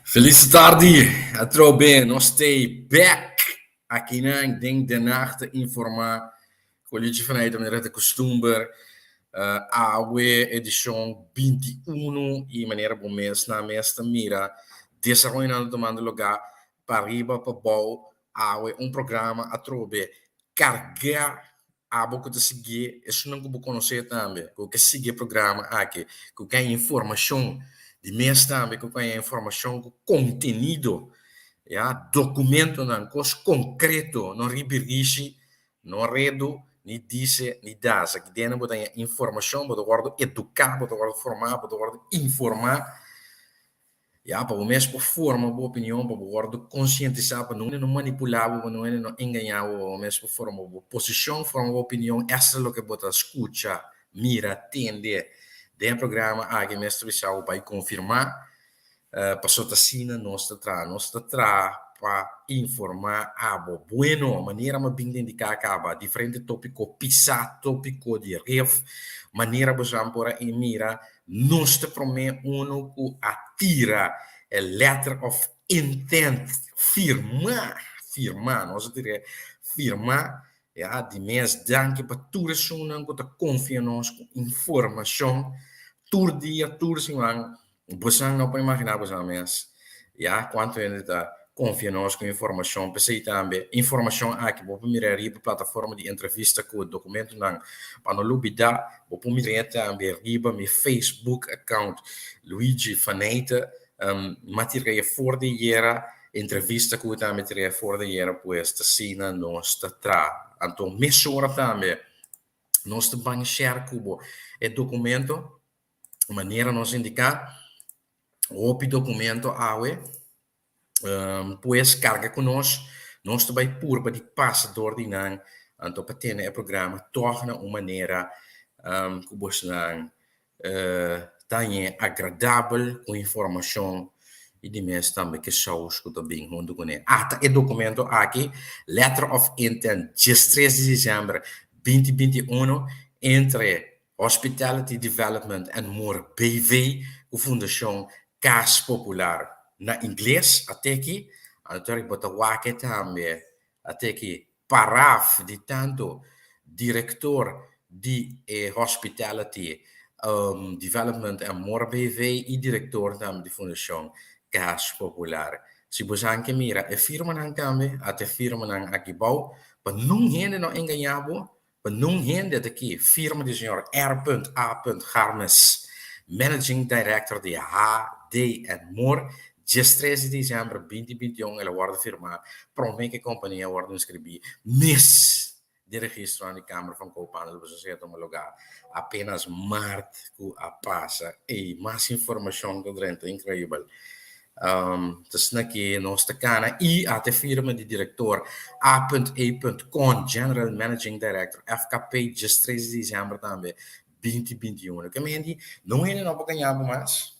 Felis tardi, atrobe nos t'ei bek akinan den Den Haag ta informa Kolichi vanuit manera ta kustumber awe edishon 21 i manera bo mes nan mes ta mira desaroyonan ta tumando lugá pariba pabou awe un programa atrobe kargá. Abo ku ta sigui esunnan ku bo konosé tambe, ku ke sigui e programa aki, ku ke haña informashon di mes tambe, ku ke haña informashon ku kontenido, ya, dokumentonan, kos konkreto, no ribirishi, no redu, ni dise, ni dasa. Aki dentro bo ta haña informashon, bo ta wòrdu eduká, bo ta wòrdu formá, bo ta wòrdu informá. Ya, pa bo mes por forma bo opinion, pa bo wòrdu konsientisá, pa no hende no manipulá bo, pa no hende no engañá bo, pa bo mes por forma bo posishon, forma bo opinion, esta loke bo ta skucha, mira, tende den e programa aki mes ta bisa bo bai konfirmá, pasobra ta asina nos ta traha. Nos ta traha pa informá abo. Bueno, manera mi a bin den di kaba, diferente tópiko pisá, tópiko di ref, manera bo sa por a mira. Nos ta promé unu ku a tira e letter of intent firmá, firmá, nos a tira e firmá, ya, di mes danki pa tur esunnan ku ta konfia nos ku informashon tur dia, tur siman. Bosan no por imaginá bosan mes, ya, kuantu hende ta konfia nos ku informashon. P'esei tambe informashon aki bo por mira riba plataforma di entrevista ku dokumentonan. Pa no lubidá, bo por mir'é tambe riba mi Facebook account Luigi Faneyte. Mi a tir'é for di ayera, entrevista ku tambe tir'é for di ayera, pues ta asina nos ta traha. Anto mesora tambe nos ta ban share ku bo e dokumento manera nos indiká. Hopi dokumento awe. Pues karga ku nos, nos ta bai purba di pasa dor di nan, anto pa tene e programa tòg na un manera ku bosnan ta hañ'é agradabel ku informashon i di mes tambe ke sous ku ta bin huntu kuné. Ata e dokumento aki, Letter of Intent, diestres di desèmber binti 21, entre Hospitality Development and More BV ku Fundashon Kas Popular na ingles ateki, anto bo ta wak e tambe ateki paraf di tantu direktor di e Hospitality Development and More BV i direktor tambe di Fundashon Kas Popular. Si bo sa ke mira e firmanan tambe, ata e firmanan aki bou pa nun hende no engañá bo. Pa nun hende ta ki firma di señor R. A. Garmes, Managing Director di HD and More, 13 di december 2021 el a wordo firma prome cu e compania a wordo inscribi mes den registronan di Kamer van Koophandel pasobra esey a tuma lugar apenas maart cu a pasa. Ey, mas informacion ta drenta, increibel. Ta asina ki nos ta kana i ata e firma di direktor A. E. Con, General Managing Director, FKP, 13 di diciember tambe 2021. Ke menti, nun hende no por gaña bo mas,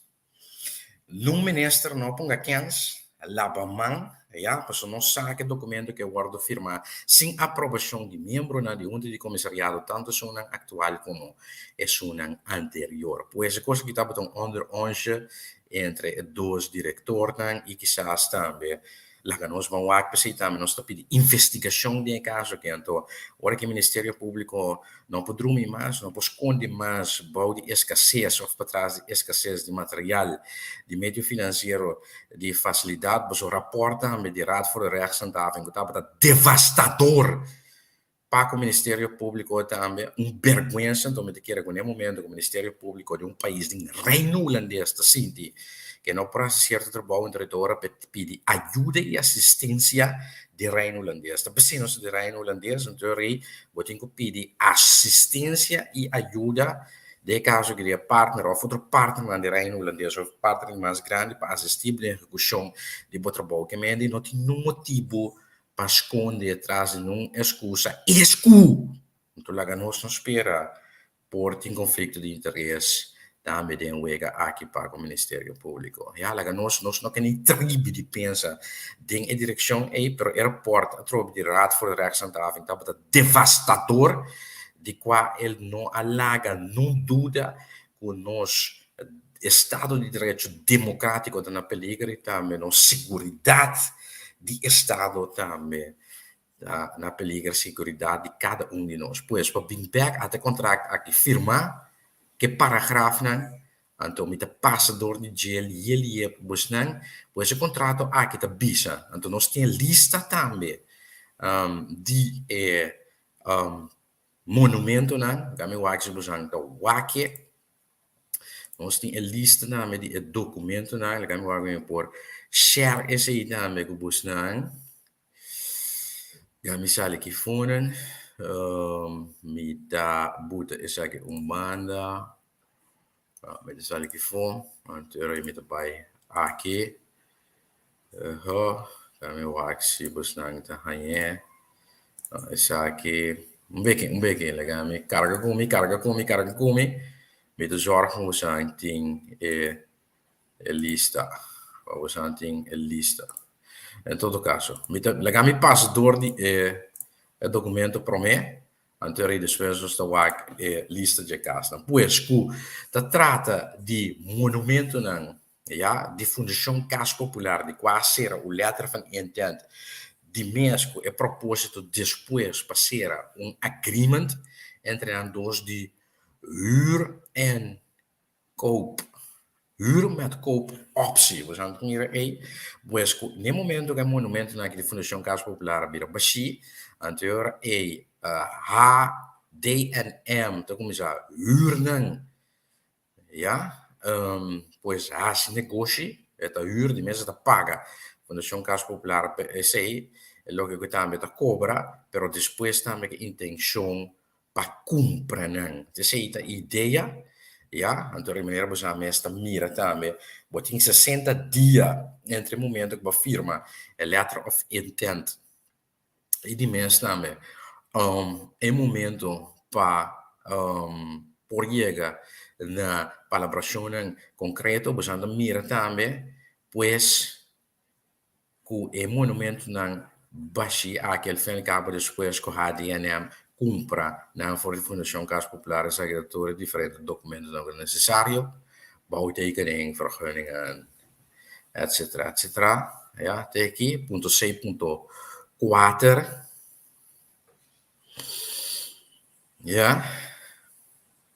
nun minister no ponga kens, laba man, ya, pasobra nos sa ke documento ke wordo firma sin aprobacion di miembronan di Hunta di Comisariado, tanto esunnan actual como esunnan anterior. Pues e cos aki tabata un onder onsje entre e dos direktornan i kisas tambe laga nos ban wak p'esei tambe nos ta pidi investigashon den e kaso aki. Anto ora ku e Ministerio Públiko no por drumi mas, no por skonde mas bou di eskases òf patras di eskases di material, di medio finansiero, di fasilidat, boso rapòrt tambe di Raad voor de Rechtshandhaving ku tabata devastador Pa ku Ministerio Públiko tambe un bèrgwensa, anto mi ta kere ku n'e momento ku Ministerio Públiko di un pais den Reino Hulandes ta sinti ku e no por hasi sierto trabou anto e ta ora pa e pidi ayuda i asistensia di Reino Hulandes. Ta p'esei nos ta di Reino Hulandes, anto e rei bo tin ku pidi asistensia i ayuda den e kaso aki di e partner òf otro partnernan di Reino Hulandes òf partnernan mas grandi pa asistí bo den ehekushon di bo trabou. Ke mende no tin niun motibu pa skonde tras di nun eskusa es ku ta laga nos no spera por tin konflikto di interes tambe den wega aki pa ku Ministerio Públiko. Ya, laga nos, nos no ke ni tribi di pensa den e direkshon ei, pero e rapòrt atrobe di Raad voor de Rechtshandhaving tabata devastador, di kua el no a laga nun duda ku nos. estado di derecho democratico ta na peliger y tambe nos seguridad di estado tambe ta na peliger, seguridad di cada un di nos. Pues pa bin bek ata e contract aki firma ke paragrafnan, anto mi ta pasa door di dje lie lie pa bosnan, pues e contrato aki ta bisa, anto nos tin e lista tambe di e Monumentonan, ta mi wak si boso ta wak e. Nos tin e lista tambe di e documentonan, laga mi wak mi por share esei tambe ku bosnan. Ya mi sali aki fonan, mi ta buta esaki un banda, mi ta sali aki fo, anto mi ta bai aki. Laat mi wak si bosnan ta hañ'é. Esaki, un beki, un beki, laga mi karga ku mi, karga ku mi, karga ku mi. Mi ta zòrg ku bosan tin e e lista, pa bosan tin e lista. En todo kaso, mi ta laga mi pasa dor di e e dokumento promé, anto e despues nos ta wak e lista dje kasnan. Pues ku ta trata di monumentonan Ya, di Fundashon Kas Popular di kua a sera un letter van intent di mes ku e propósito despues pa sera un agreement entre nan dos di huur en koop, huur met koop optie. Bo sa mira ei? Pues ku n'e momento ku e monumentonan aki di Fundashon Kas Popular a bira bashí, anto e ora ei HDNM ta kuminsá huur nan. Ya, pues hasi negoshi, e ta huur, di mes e ta paga Fundashon Kas Popular pa esei, e loke ku tambe ta kobra, pero despues tambe ku intenshon pa kumpra nan. Esei ta idea, ya, anto di manera bo sa mes ta mira tambe, bo tin 60 dia entre e momento ku bo a firma e letter of intent I di mes tambe e momento pa por yega na palabrashonnan konkreto boso ta mira tambe pues ku e monumentonan bashí aki al fin al kabo despues ku HDNM kumpra nan for di Fundashon Kas Popular esaki ta tur e diferente dokumentonan ku ta nesesario, bouwtekening, vergunningen. Etcetera etcetera ya te aki punto seis punto kuater ya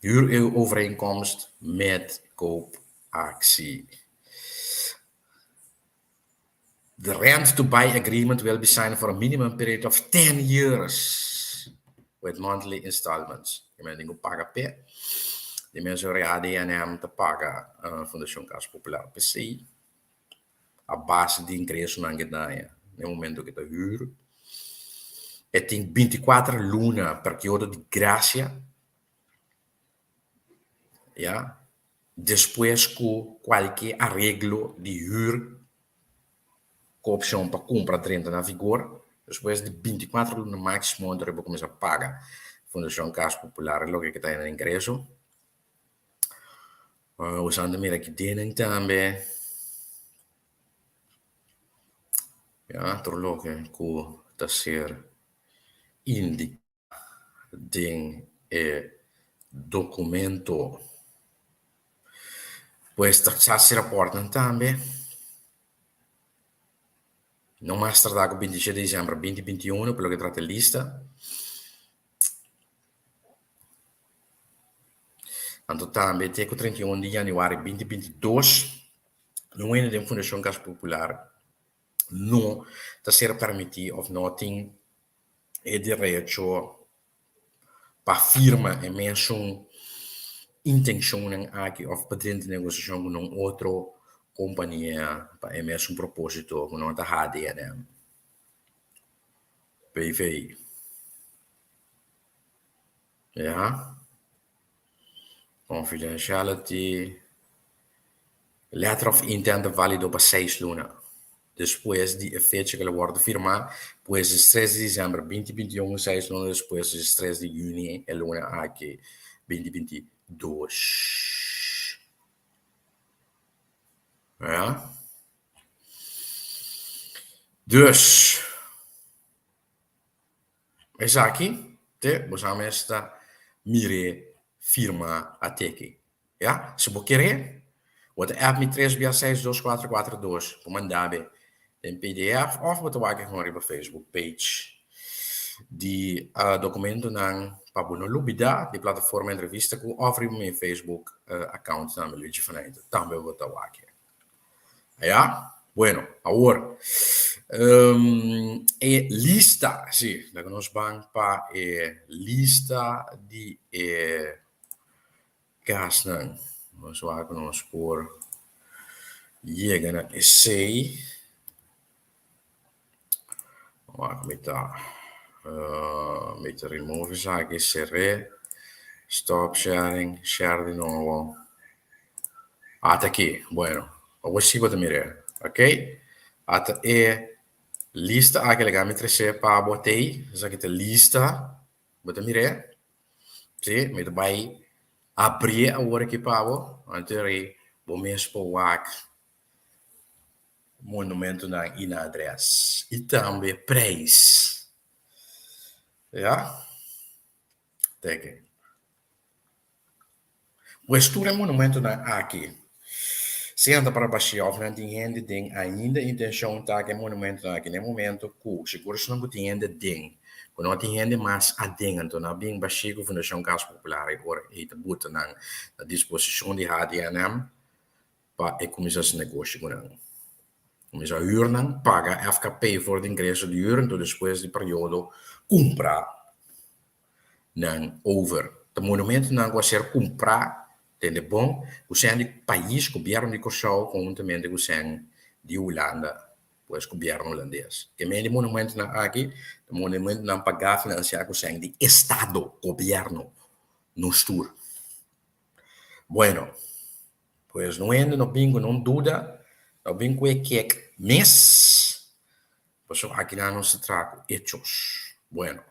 huurovereenkomst met koopactie. The rent to buy agreement will be signed for a minimum period of 10 years with monthly installments. Di men tin ku paga p'e. Di mes ora ADNM ta paga Fundashon Kas Popular p'esei a base di ingresonan ke ta haña na e momento ke ta hür. E tin 24 luna periodo di grasia, ya, despues ku kualke areglo di hür ku opshon pa kumpra drenta na vigor, despues di 24 luna máksimo anto bo kuminsá paga Fundashon Kas Popular e loke ku ta na ingreso. Usando mira aki denen tambe, ya, tur loke ku ta ser indiká den e documento. Pues taxatierapportnan tambe no mas tardá ku 27 di diciember 2021 pa loke trata e lista. Anto tambe te ku 31 di januari 2022 no hende den Fundashon Kas Popular no ta ser permití òf no tin e derecho pa firma e mesun intencionnan aki of pa drenta negociacion cu un otro compania pa e mesun proposito cu nan ta HDNM. BV. Ya. Confidentiality. Letter of intent ta valido pa seis luna despues di e fecha ku el a wòrdu firmá, pues es tres di disiember 2021, seis luna despues es tres di yüni e luna aki 2022. Ja. Dus, esaki te bo sa mes ta mir'é firma ateki. Ya, si bo kere. Bo ta app mi tres bia seis dos kuater kuater dos pa manda be den pdf òf bo ta wak e riba Facebook page di dokumentonan pa bo no lubida di plataforma entrevista ku òf riba mi Facebook account tambe Luigi van Eijden tambe bo ta wak e. Ya? Bueno, awor e lista, si, laga nos ban pa e lista di e kasnan. Nos wak ku nos por yega na esei. Wak mi ta mi ta remove esaki, ser'é, stop sharing, share di nobo. Ata aki, bueno, awor si bo ta mir'é, ok. Ata e lista aki laga mi tres'é pa bo tei, esaki ta lista, bo ta mir'é? Si, mi ta bai abrié awor aki pa bo, anto rei bo mes por wak monumentonan i nan adres i tambe prijs. Ya, teken. Pues tur e monumentonan aki, sea nan ta para bashia of nan tin hende den, ainda intencion ta ku e monumentonan aki na e momento ku sigur esnan ku tin hende den, ku no tin hende mas aden, anto nan a bin bashia ku Fundacion Kas Popular e ora ei ta buta nan na disposicion di HDNM pa e kuminsá hasi negoshi ku nan. Kuminsá hür nan, paga FKP for di ingreso di hür, anto despues di periodo kumpra nan over. Ta monumentonan ku a ser kumprá, tende bon, ku sèn di pais, gobièrnu di Kòrsou konhuntamente ku sèn di Hulanda, pues gobièrnu hulandes. Ke men di monumentonan aki ta monumentonan pagá, finansiá ku sèn di estado, gobièrnu, nos tur. Bueno, pues no hende no bin ku no duda, no bin ku e kek mes, pasobra akinan nos ta traha ku echos. Bueno,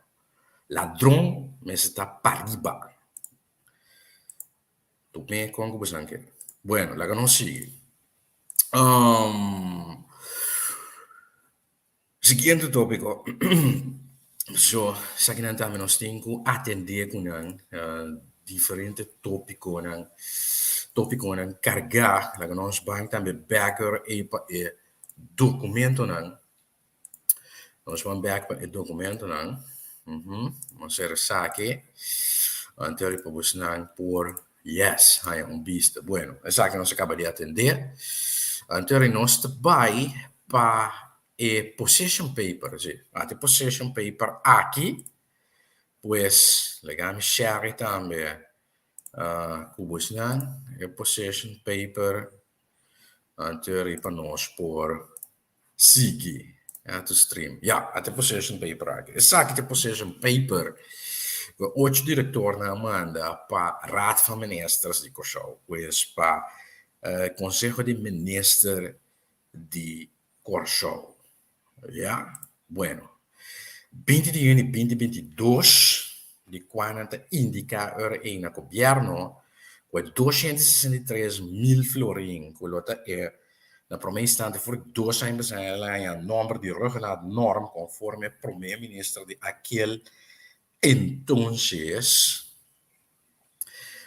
ladron mester ta pariba. Tu me kon ku bosan ke. Bueno, laga nos sigui. Siguiente tópiko, so esakinan tambe nos tin ku atendé ku nan diferente tópikonan, tópikonan kargá, laga nos ban tambe bèk ei pa e dokumentonan, nos ban bèk pa e dokumentonan, nos a esaki anto pa bosnan por yes haña un bista. Bueno, esaki nos a kaba di atendé, anto nos ta bai pa e position paper, si, ati position paper aki, pues laga mi share tambe ku bosnan e position paper anto pa nos por sigui to stream. Ya, ati e position paper aki. Esaki ta e position paper ku e ocho direktornan a manda pa Raad van Ministers di Kòrsou, pues pa Konseho di Minister di Kòrsou. Ya, bueno. Binti di yüni binti binti dos, di kua nan ta indiká ora ei na gobièrnu ku e 263.000 florin ku lo ta e na promé instante for di dos aña pasá el a haña nòmber di Ruggenaath Norm konforme promé minister di akel entonces.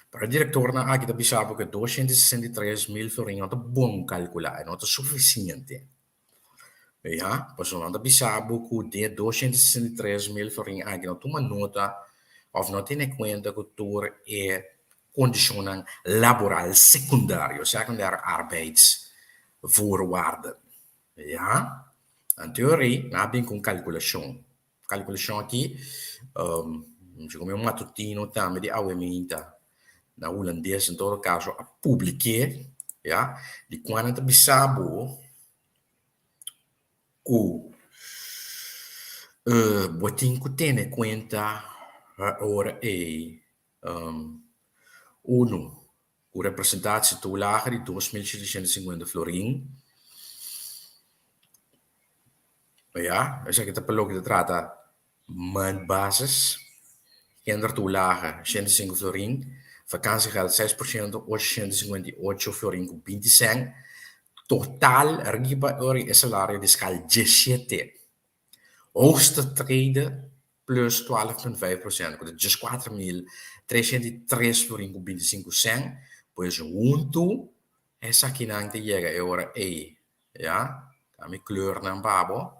Pero e direktornan aki ta bisa bo ku e 263.000 florin no ta bon kalkulá, e no ta sufisiente. Ya, pasobra nan ta bisa bo ku den e 263.000 florin aki no tuma nota òf no tene kuenta ku tur e kondishonnan laboral sekundario, secundaire arbeidsvoorwaarden. Ya, anto rei nan a bin ku un kalkulashon. Kalkulashon aki, mi un matutino tambe di awe minta na hulandes en todo kaso a publik'é, ya, di kua nan ta bisa bo ku bo tin ku tene kuenta ora ei unu ku representatie toelage di 2750 florin. Ya, esaki ta pa loke ta trata maandbasis, kindertoelage 105 florin, vakantiegeld 6%, 858 florin ku 20 sèn, total riba ora e salario di schaal 17. Hoogste trede plus 12,5% ku ta 14303 florin ku 25 sèn, pues huntu. Esakinan ta yega e ora ei, ya, ta mi kleurnan pa bo.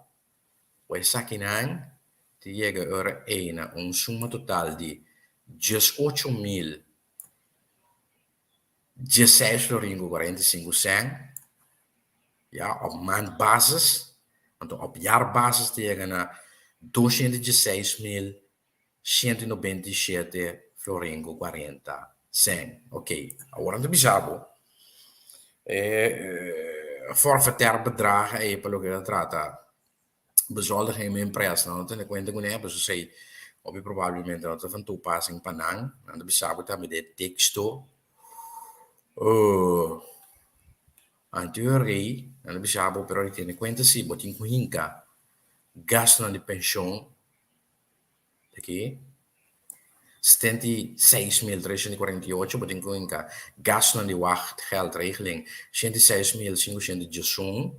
Ku esakinan ta yega e ora ei na un suma total di 18016 florin ku 45 sèn, ya, op maandbasis. Anto op jaarbasis ta yega na 216197 florin ku 40 sèn. Oké, awor nan ta bisa bo e forfaitaire bedrag ei pa loke ta trata bezoldiging minprijs nan no tene kuenta kuné pasobra esei hopi probablemente no ta van toepassing pa nan. Nan ta bisa bo tambe den e teksto anterior ei nan ta bisa bo pero tene kuenta si bo tin ku hinka gastunan di penshon aki 76348 bo tin ku hinka gastunan di wachtgeldregeling 106511.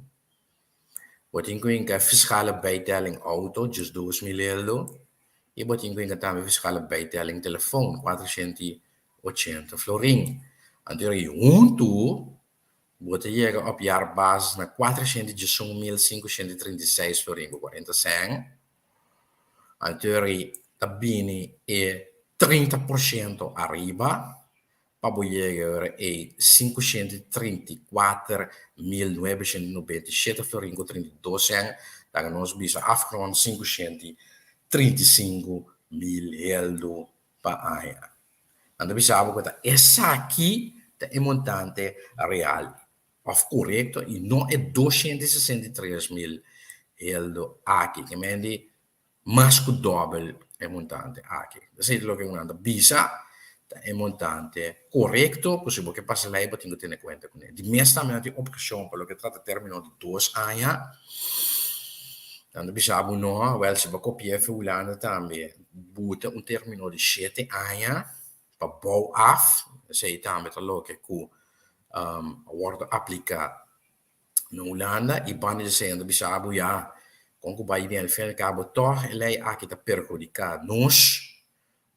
Bo tin ku hinka fiskale bijtelling auto, 12000 euro, i bo tin ku hinka tambe fiskale bijtelling telefon, 480 florin. Anto i huntu bo ta yega op jaarbasis na 411.536 florin ku 40 sèn. Anto i ta bini e 30% ariba pa bo yega ora ei 534.997 florin ku 32 sèn, laga nos bisa afgerond 535.000 heldu pa aña. Nan ta bisa bo ku ta esaki ta e montante real òf korekto i no e 263.000 heldu aki. Ke men di mas ku dòbel e montante aki. Esei ta loke nan ta bisa ta e montante korekto ku si bo ke pasa lei bo tin ku tene kuenta kuné. Di mes tambe nan tin opshon pa loke trata término di dos aña. Nan ta bisa bo no, wèl si bo kopi'é fi Hulanda tambe buta un término di shete aña pa bou af, esei tambe ta loke ku a wòrdu apliká na Hulanda i banda di esei nan ta bisa bo ya kon ku bai bin al fin al kabo tòg e lei aki ta perhudiká nos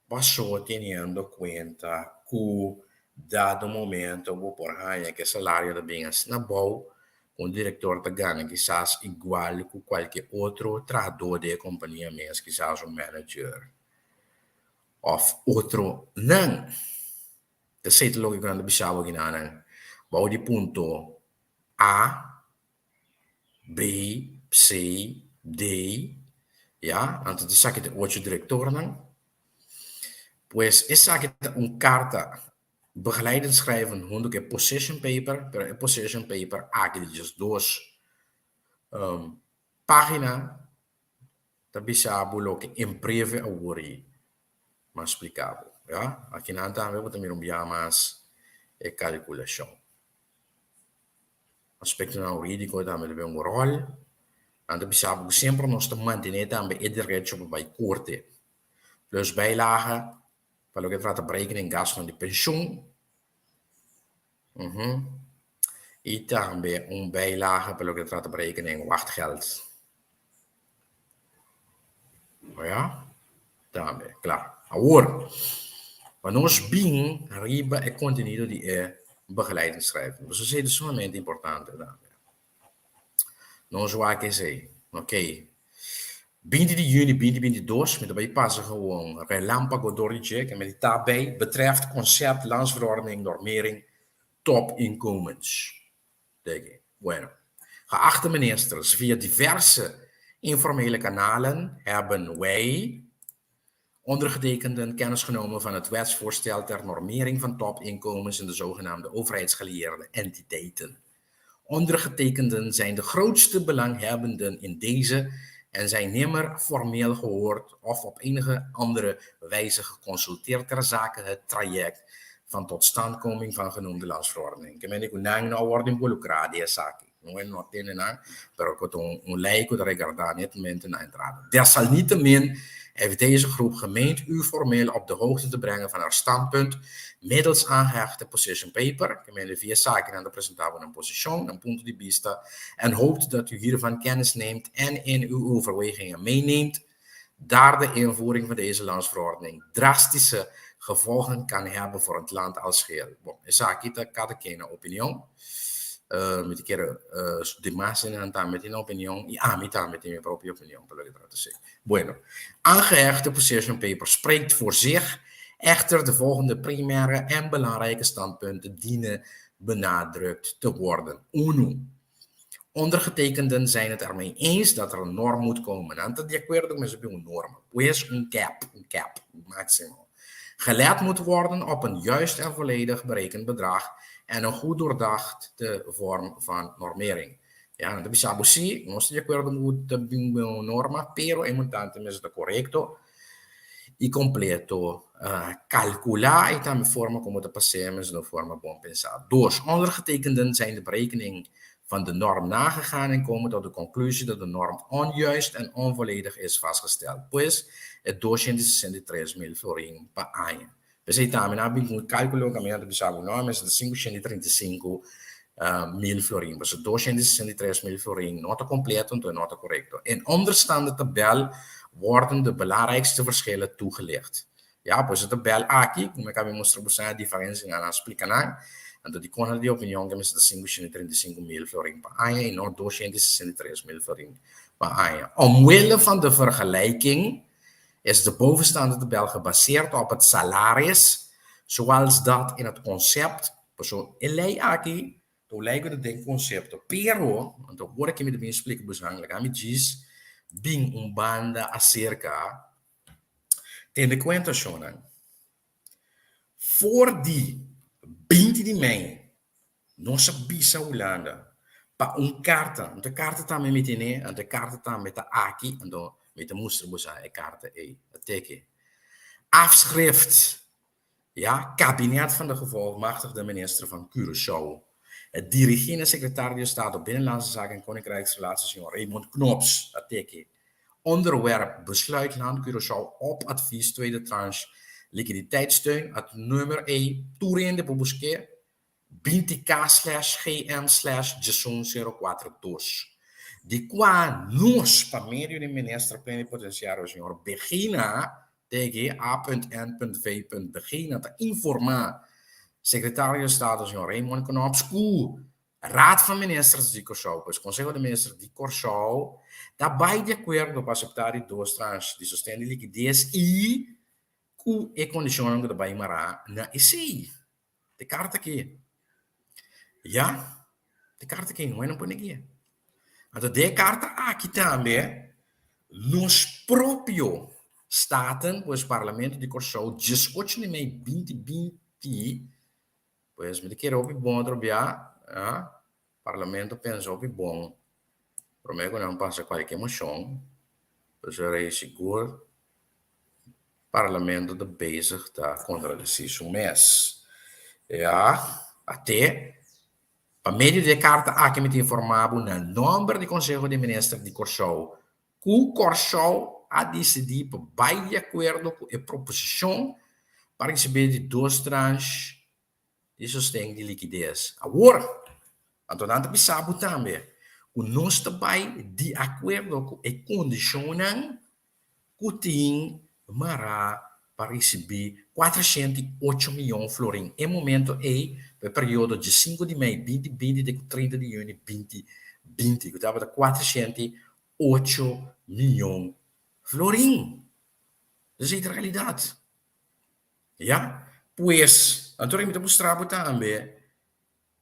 paso teniendo kuenta ku dado momento bo por haña ku e salario ta bin asina abou ku un direktor ta gana kisas igual ku kualke otro trahadó den e kompania mes kisas un manager òf otronan. Esei ta loke ku nan ta bisa bo kinanan bou di punto A, B, C, D, ya, anto ta esaki ta e ocho direktornan. Pues esaki ta un karta begeleidend schrijven hunto ku e position paper, pero e position paper aki di 12 pagina ta bisa bo loke en breve awor ei mas spliká bo, ya. Akinan tambe bo ta mira un bia mas e kalkulashon. Aspektonan hurídiko tambe ta bin un ròl. Nan ta bisa bo ku semper nos ta mantené tambe e derecho pa bai korte. Plus bijlage pa loke ta trata berekening gastunan di penshun. I tambe un bijlage pa loke ta trata berekening wachtgeld. Ya, tambe, kla. Awor, pa nos bin riba e kontenido di e begeleiding schrijving, pasobra esei ta sumamente importante tambe. Nos wak esei, ok. 20 di juni 2022 mi ta bai pasa gewoon relámpago dor di dje, ke mi ta bay betreft concept landsverordening normering topinkomens. Dege. Bueno. Geachte ministers, via diverse informele kanalen hebben wij ondergetekenden kennis genomen van het wetsvoorstel ter normering van topinkomens in de zogenaamde overheidsgelieerde entiteiten. Ondergetekenden zijn de grootste belanghebbenden in deze en zijn nimmer formeel gehoord of op enige andere wijze geconsulteerd ter zake het traject van totstandkoming van genoemde landsverordening. Ke mende ku nan no a wòrdu involukrá den esaki. No e no tende nan, pero ku ta un lei ku ta regardá netamente nan entrada. Desalniettemin heeft deze groep gemeend u formeel op de hoogte te brengen van haar standpunt middels aangehechte position paper, ke mende via esaki nan ta presentá bo nan posishon, nan punto di bista en hoopt dat u hiervan kennis neemt en in uw overwegingen meeneemt daar de invoering van deze landsverordening drastische gevolgen kan hebben voor het land als geheel. Bon, esaki ta kada ken nan opinion. Mi ta kere demas hendenan tambe tin nan opinion i ami tambe tin mi propio opinion pa loke trata esei. Bueno, aangehechte position paper spreekt voor zich, echter de volgende primaire en belangrijke standpunten dienen benadrukt te worden. Unu, Ondergetekenden zijn het ermee eens dat er een norm moet komen. Nan ta di akuerdo ku mester bin un norma, pues un cap, un cap, un máksimo. Gelet moet worden op een juist en volledig berekend bedrag en een goed doordachte vorm van normering. Ja, nan ta bisa bo si, nos ta di akuerdo ku ta bin un norma, pero e montante mester ta korekto i kompleto kalkulá i tambe forma komo ta pas'é mester ta un forma bon pensá. Dos, Ondergetekenden zijn de berekening van de norm nagegaan en komen tot de conclusie dat de norm onjuist en onvolledig is vastgesteld. Pues, e 263 mil florin pa aña. P'esei tambe nan a bin ku un kálkulo kaminda ta bisa ku no mester ta 535 mil florin. Pasobra 263 mil florin no ta kompleto, enton e no ta korekto. In onderstaande tabel worden de belangrijkste verschillen toegelicht. Ya, pues e tabel aki, ku mi a kaba di mustra boso e diferensianan, a splika nan. Anto dikon nan ta di opinion ku e mester ta 535 mil florin pa aña i no 263 mil florin pa aña. Omwille van de vergelijking is de bovenstaande tabel gebaseerd op het salaris zoals dat in het concept, pasobra e lei aki ta un lei ku ta den konsepto, pero, anto ora ku mi ta bin splika boso nan, laga mi djis bin un banda aserka tene kuenta shonnan, for di 20 di mei Nos a bisa Hulanda pa un karta, anto e karta tambe mi tene, anto e karta tambe ta aki, anto mi ta mustra boso e karta ei, a teken. Afschrift, ja, Kabinet van de Gevolmachtigde Minister van Curaçao, dirigí na Secretario di Estado Binnenlandse Zaken en Koninkrijksrelaties, señor Raymond Knops, a teken. Onderwerp, Besluit Land Curaçao op advies tweede tranche liquiditeitssteun, at nummer ei, tur hende por busk'é, 20 K slash GM slash 11042, di kua nos pa medio di Minister Plenipotenciario señor Begina TG A.N.V. Begina ta informá Secretario di Estado señor Raymond Knops ku Raad van Ministers di Kòrsou, pues Konseho di Minister di Kòrsou, ta bai di akuerdo pa aseptá di dos tranche di sosten di likides i ku e kondishonnan ku ta bai mará na esei. De karta aki. Ya, de karta aki, no pone aki. Anto de karta aki tambe nos propio Staten, pues Parlamento di Kòrsou, 18 di mei 2020, pues mi ta kere hopi bon otro bia, ya, Parlamento pensa hopi bon promé ku nan pasa kualke moshon, pasobra e sigur Parlamento ta bezig ta kontradesí su mes. Ya, até pa medio di e karta aki mi ta informá bo na nòmber di Konseho di Minister di Kòrsou ku Kòrsou a disidí pa bai di akuerdo ku e proposishon pa risibí di dos transh di sosten di likides. Awor, anto nan ta bisa bo tambe ku nos ta bai di akuerdo ku e kondishonnan ku tin mará pa risibí 408 mion florin e momento ei pa e periodo dje sinku di mei 2020 te ku 30 di yüni 2020, ku tabata 408 mion florin. Esei ta realidat. Ya, pues, anto mi ta mustra bo tambe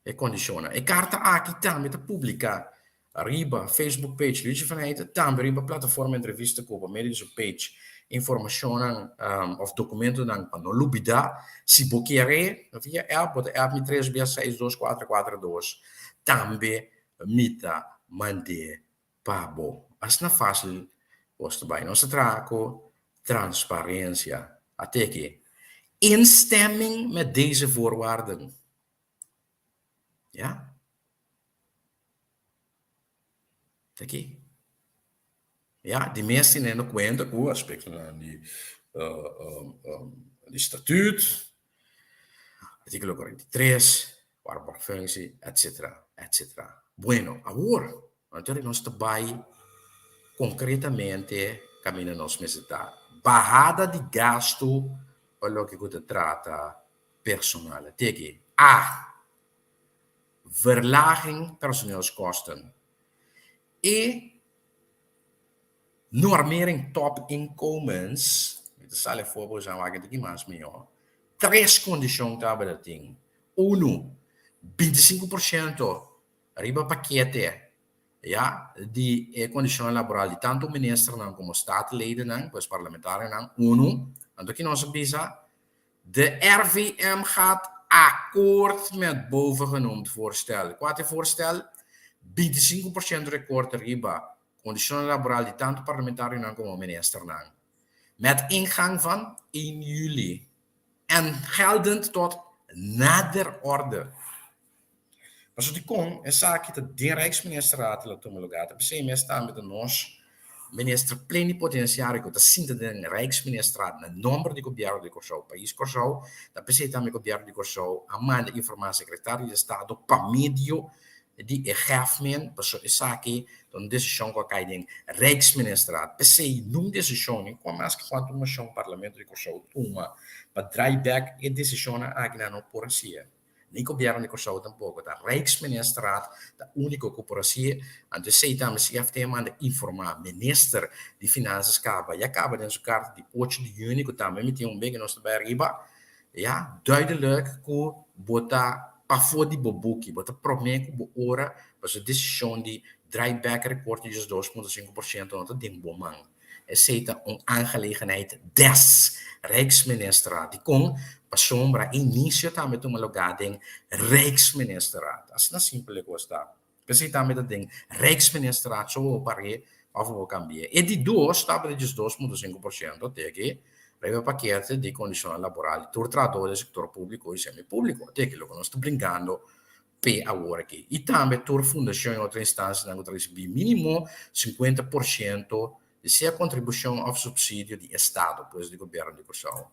e kondishonnan. E karta aki tambe ta publiká riba Facebook page Luigi van Heijten, tambe riba plataforma Entrevista ku pa medio di su page informashonnan òf dokumentonan pa no lubidá. Si bo kier e via app, bo ta app mi tres bia seis dos kuater kuater dos, tambe mi ta mand'é pa bo. Asina fásil kos ta bai. Nos ta traha ku transparensia. At'e Instemming met deze voorwaarden. Ja. Ta aki. Ja, di mes teniendo kuenta ku aspektonan di di statuut, artíkulo 43, waarborgfunctie, etcetera, etcetera. Bueno, awor, anto nos ta bai konkretamente kaminda nos mester ta. Bahada di gastu pa loke ku ta trata personal. Teki, A. Verlaging personeelskosten. E normering topinkomens, mi ta sali afó pa boso wak e mas mihó. Tres kondishon tabata tin. Unu, 25% riba pakete, ya, di e kondishonnan laboral di tantu ministernan komo statenledennan, pues parlamentarionan, unu. Anto ki nos a bisa? De RVM gaat akkoord met bovengenoemd voorstel. Kua ta e voorstel? 25% rekorte riba kondishonnan laboral di tantu parlamentarionan komo ministernan, met ingang van 1 juli en geldend tot nader orde. Pasobra dikon esaki ta den Rijksministerraad la tuma lugar, ta p'esei mes tambe ta nos Minister Plenipotenciario ku ta sinta den Rijksministerraad na nomber di Gobierno di Kòrsou, Pais Kòrsou, ta p'esei tambe Gobierno di Kòrsou a manda informá Sekretario di Estado pa medio di e Hefmen, pasobra esaki ta un desishon ku a kai den Rijksministerraad. P'esei nun desishon, ni kua maske kuantu moshon Parlamento di Kòrsou tuma pa draai bèk e desishonnan aki nan no por hasié. Ni Gobierno di Kòrsou tampoko. Ta Rijksministerraad ta úniko ku por hasié. Anto esei tambe CFT a manda informá Minister di Finansas kaba ya kaba den su karta di ocho di yüni ku tambe mi tin un beke nos ta bai ariba ya duidelijk ku bo ta pafó di bo buki, bo ta promé ku bo ora pasobra desishon di draai bèk rekorte djes 2,5% no ta den bo man. Esei ta un aangelegenheid des Rijksministerraad. Dikon? Pasobra e inisio tambe tuma lugá den Rijksministerraad. Asina simpel e kos ta. P'esei tambe ta den Rijksministerraad so bo par'é òf bo kambi'é. E di dos tabata 12,5% te aki riba e pakete di kondishonnan laboral di tur trahadó den sektor públiko i semi-públiko. Te aki loke nos ta bringando p'e awor aki. I tambe tur fundashon i otro instansianan ku ta risibí mínimo 50% di sea kontribushon òf supsidio di estado, pues di gobièrnu di Kòrsou.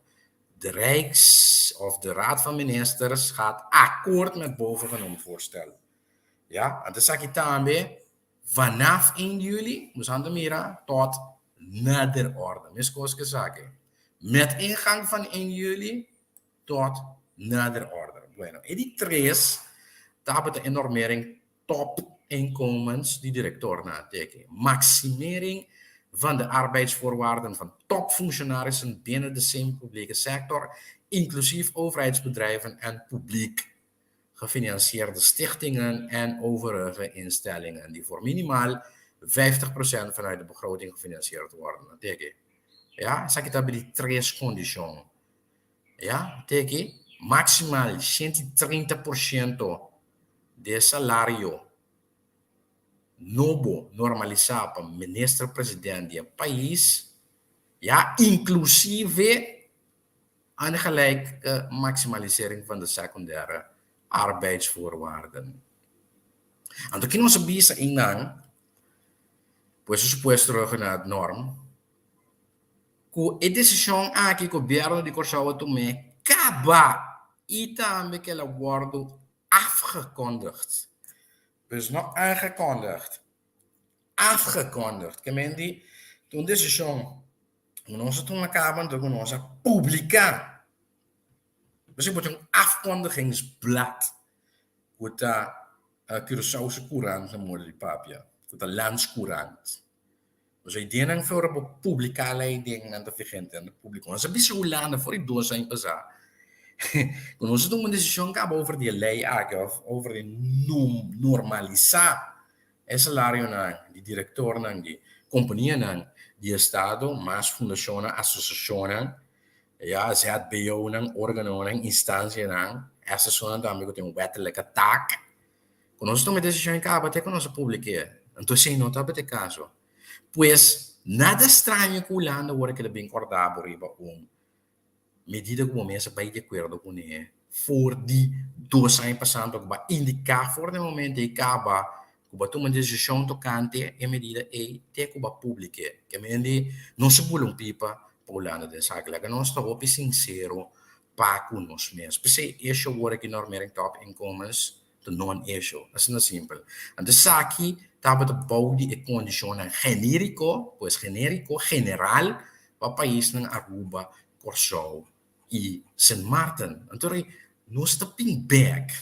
De Rijks of de Raad van Ministers gaat akkoord met bovengenoemd voorstel. Ja, anto esaki tambe vanaf 1 juli, nos a mira, tot nader orde. Meskos ku esaki. Met ingang van 1 juli tot nader order. Bueno, e di tres tabata e normering topinkomens di direktornan teken. Maximering van de arbeidsvoorwaarden van topfunctionarissen binnen de semi-publieke sector, inclusief overheidsbedrijven en publiek gefinancierde stichtingen en overige instellingen die voor minimaal 50% vanuit de begroting gefinancierd worden. Teken. Ja, esaki ta di tres kondishon. Ya, te aki, maximal 130% di e salario nobo normalisá pa minister-president di e pais, ya, inclusive een gelijke maximalisering van de secundaire arbeidsvoorwaarden. Anto ki nos a bisa einan, pues e supuesto Ruggenaath-norm, Ku e desishon aki gobièrnu di Kòrsou a tum'é kaba i tambe ku el a wòrdu afgekondigd. Dus no aangekondigd, afgekondigd. Ke men di ta un desishon ku nos a tuma kaba anto ku nos a publiká. Nos a pone un afkondigingsblad ku ta Curaçaose Courant na moda di papia, ku ta Landscourant. Nos ideanan for bo publiká lei den nan ta vigente nan ta publiko. Nos a bisa Hulanda for di dos aña pasá ku nos a tuma un desishon kaba over di e lei aki òf over di normalisá e salarionan di direktornan di kompanianan di estado mas fundashonnan, asosiashonnan, ya, ZBOnan, organonan, instansianan, esasonan tambe ku tin un wettelijke taak. Ku nos a tuma e desishon kaba te ku nos a publik'é. Anto esei no tabata e kaso. Pues, nada straño ku Hulanda ora ku el a bin kòrda bo riba un medida ku bo mes a bai di akuerdo kuné for di 2 aña pasá anto ku bo a indiká for di e momento ei kaba ku bo a tuma desishon tokante e medida ei te ku bo a publik'é. Ke mende no se bula un pipa pa Hulanda den esaki. Laga nos ta hopi sinsero pa ku nos mes. P'esei esho ora ki normering topinkomens ta non-issue. Asina simpel. Anto esaki tabata bou di e kondishonnan genériko, pues genériko, general, pa paisnan Aruba, Kòrsou i Sint Maarten. Anto rei, nos ta bin bèk.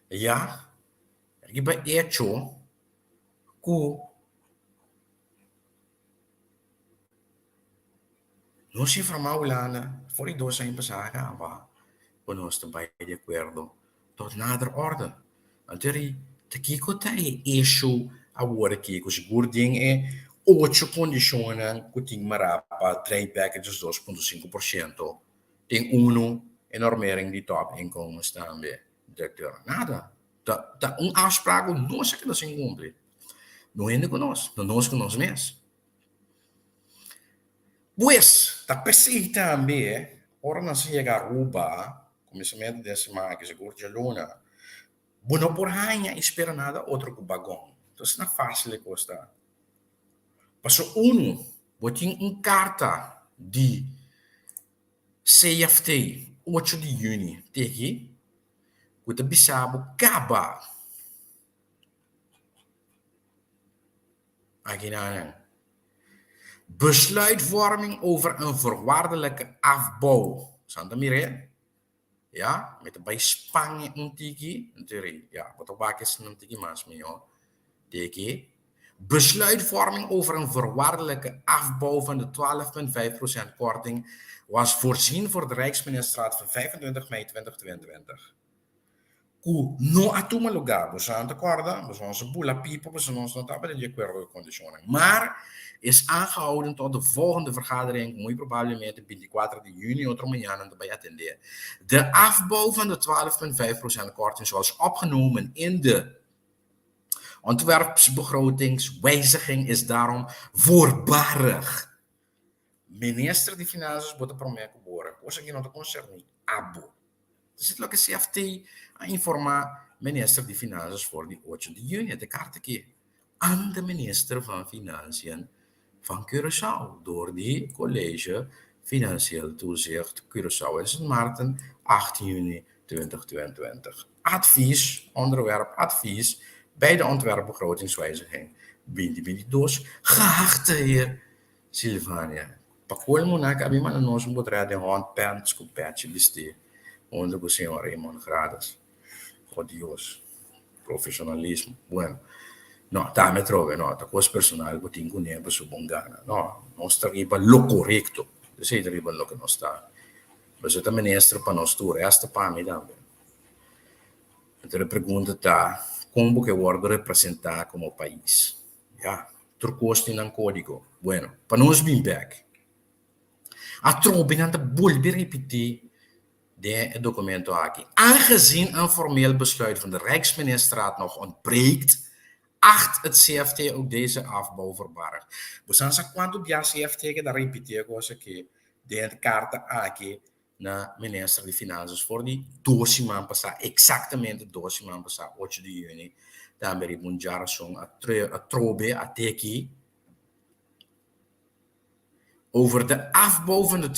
Ya, riba echo ku nos informá Hulanda for di dos aña pasá kaba ku nos ta bai di akuerdo tot nader orde. Anto ri ta kiko ta e issue awor aki ku sigur den e ocho kondishonnan ku tin mará pa drei bek e 2.5%? Tin unu e normering di top inkomens tambe, directeur. Nada. Ta ta un afspraak ku nos a keda sin kumpli. No hende ku nos, no nos ku nos mes. Pues, ta p'esei tambe ora nos a yega Aruba, kuminsamentu den siman aki, sigur djaluna, bo no por haña i spera nada otro ku bagon. Entonces na fásil e kos ta. Paso unu, bo tin un karta di CFT ocho di yüni te aki ku ta bisa bo kaba aki nan. Besluitvorming over een voorwaardelijke afbouw. San ta mir'é? Ya, mi ta bai span un tiki, anto ya, bo ta wak esnan un tiki mas mihó. Tiki, Besluitvorming over een voorwaardelijke afbouw van de 12,5% korting was voorzien voor de Rijksministerraad van 25 mei 2022. Ku no a tuma lugá. Boso a kòrda? Boso nos a bula pipa pasobra nos no tabata di akuerdo ku e kondishonnan. Maar is aangehouden tot de volgende vergadering, muy probablemente 24 di juni otro mañana nan ta bai atendé. De afbouw van de 12,5% korting zoals opgenomen in de ontwerpbegrotingswijziging is daarom voorbarig. Minister di Finanzas bo ta promé ku bora. Kos aki no ta konserní abo. Esei ta loke CFT a informá Minister di Finanzas for di ocho di yüni. E karta aki aan de Minister van Financiën van Curaçao door di College Financieel Toezicht Curaçao en Sint Maarten, 8 juni 2022. Advies, onderwerp advies bij de ontwerpbegrotingswijziging 2022. Geachte heer Silvania, Pa colmo nan a bin manda nos un potret den hot pants cu pechi bisti hunto cu señor Raymond Grades. Oh Dios, profesionalismo. Bueno, no, tambe atrobe no, ta cos personal cu tin cune pa su bon gana. No, nos ta riba lo corecto, esey ta riba loke nos ta. Boso ta minister pa nos tur, hasta pa mi tambe. Enton e pregunta ta, con bo ke wordo representa como pais? Ya, tur kos tin nan kódigo. Bueno, pa nos bin bèk. Atrobe nan ta bolbe ripití den e dokumento aki, Aangezien een formeel besluit van de Rijksministerraad nog ontbreekt, acht het CFT ook deze afbouw voorbarig. Bo sa sa kuantu bia CFT ke ta ripití e kos aki den e karta aki na Minister di Finanzas for di dos siman pasá, eksaktamente dos siman pasá, ocho di yüni, tambe riba un djarason atrobe a teki Over de afbouw van de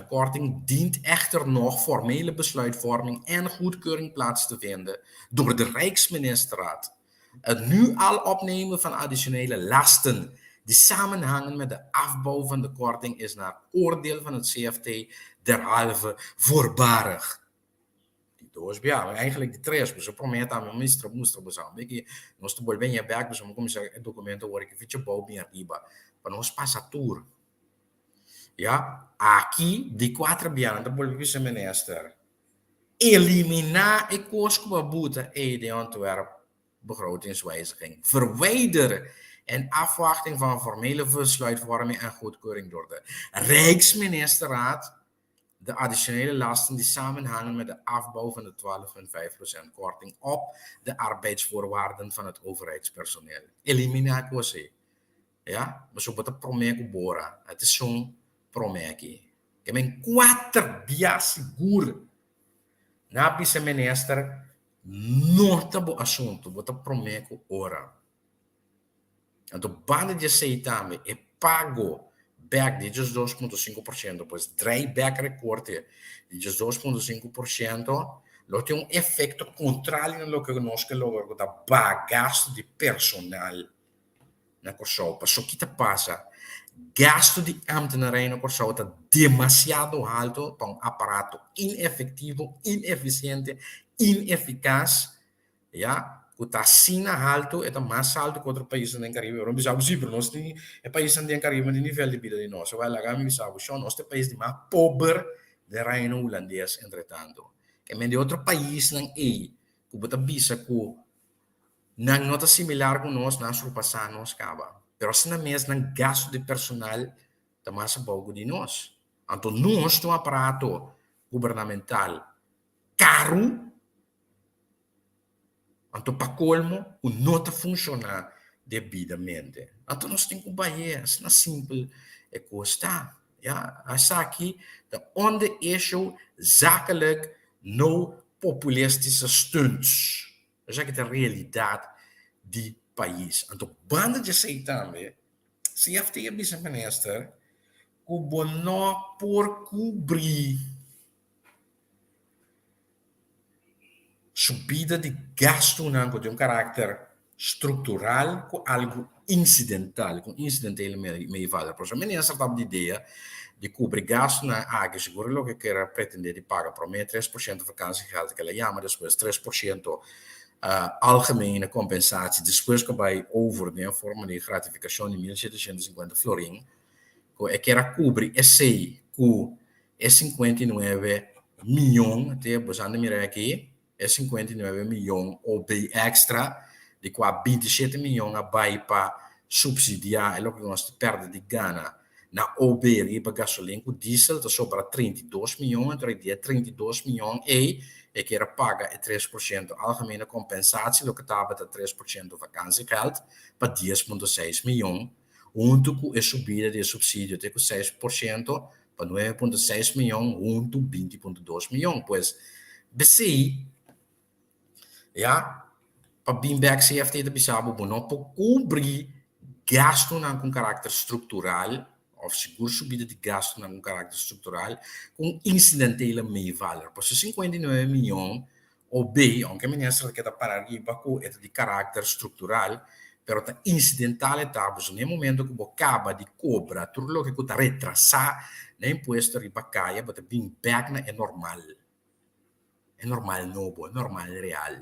12,5% korting dient echter nog formele besluitvorming en goedkeuring plaats te vinden door de Rijksministerraad. Het nu al opnemen van additionele lasten die samenhangen met de afbouw van de korting is naar oordeel van het CFT derhalve voorbarig. Di dos bia, eigenlijk di tres, pasobra promé tambe mi mustra mustra boso a un ki nos ta bolbe ña bèk pasobra mi kuminsá e dokumento awor ki ficha bou bin ariba pa nos pasa tur. Ya, aki di kuater bia nan ta bolbe bisa minister eliminá e kos ku bo a buta ei den ontwerp begrotingswijziging. Verwijder in afwachting van formele besluitvorming en goedkeuring door de Rijksministerraad de additionele lasten die samenhangen met de afbouw van de 12,5% korting op de arbeidsvoorwaarden van het overheidspersoneel. Eliminá e kos ei. Ya, pasobra bo ta promé ku bora. E ta esun promé aki. Ke men kuater bia sigur na bisa minister no ta bo asuntu, bo ta promé ku ora. Anto banda di esei tambe e pago bek di 2.5%, pues drei bek rekorte di 2.5% lo tin un efekto kontrario na loke nos ke logra ku ta baha gastu di personal na Kòrsou. Paso ki ta pasa? Gastu di ámtenarij na Kòrsou ta demasiado haltu pa un aparato inefektivo, inefisiente. inefikas, ya, ku ta asina haltu, e ta mas haltu ku otro paisnan den Karibe. Ora mi bisa bo, si, pero nos tin e paisnan den Karibe tin nivel di bida di nos. Wèl, laga mi bisa bo, shon, nos ta e pais di mas pober den Reino Hulandes entretanto. Ke men di otro paisnan ei ku bo ta bisa ku nan no ta similar ku nos, nan a surpasá nos kaba. Pero asina mes nan gastu di personal ta mas abou ku di nos. Anto nos ta un aparato gubernamental karu, anto pa kolmo ku no ta funshoná debidamente. Anto nos tin ku bai e, asina simpel e kos ta. Ya, esaki ta on the issue zakelijk no populistische stunts. Esaki ta realidat di pais. Anto banda di esei tambe CFT a bisa minister ku bo no por kubri Subida di gastunan ku tin un karakter struktural ku algu insidental, ku un insidentele meevaller. Por eso minister tabata di idea di kubri gastunan aki, sigur e loke kier a pretende di paga prome 3% vakantiegeld ke el a yama despues 3% algemene kompensatie despues ku a bai over den forma di gratifikashon di 1750 florin ku e kier a kubri esei ku E 59 miyon, te boso anda mira aki, e 59 miyon OB extra, di kua 27 miyon a bai pa supsidiá e loke nos ta pèrdè di gana na OB riba gasolin ku diesel, ta sobra 32 miyon, anto di e 32 miyon ei e kier a paga e 3% algemene kompensatie, loke tabata 3% vakantiegeld, pa 10.6 miyon. Huntu ku e subida di e supsidio te ku 6% pa 9.6 miyon huntu 20.2 miyon. Pues, b'esei, ya, pa bin bek CFT ta bisa bo, bo no por kubri gastunan ku un karakter struktural òf sigur subida di gastunan ku un karakter struktural ku un insidentele meevaller. Pasobra 59 miyon OB, aunke minister ta keda para riba ku e ta di karakter struktural, pero ta insidental e ta, pasobra na e momento ku bo kaba di kobra tur loke ku ta retrasá na impuesto riba kaya, bo ta bin bèk na e normal, e normal nobo, e normal real,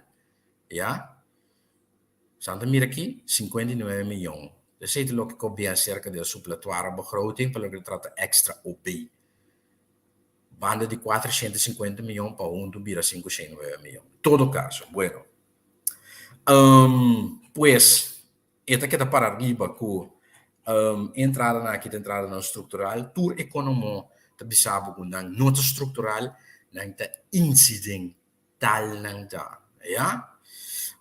ya. Sa ta mira aki, 59 miyon. Esei ta loke ku a bin aserka di e supletoire begroting pa loke ta trata èkstra OB. Banda di 450 miyon pa huntu bira 509 miyon. Todo kaso, bueno. Um, pues, e ta keda para riba ku um, entradanan aki ta entradanan struktural. Tur ekonomo ta bisa bo ku nan no ta struktural, nan ta insidental nan ta. Ya?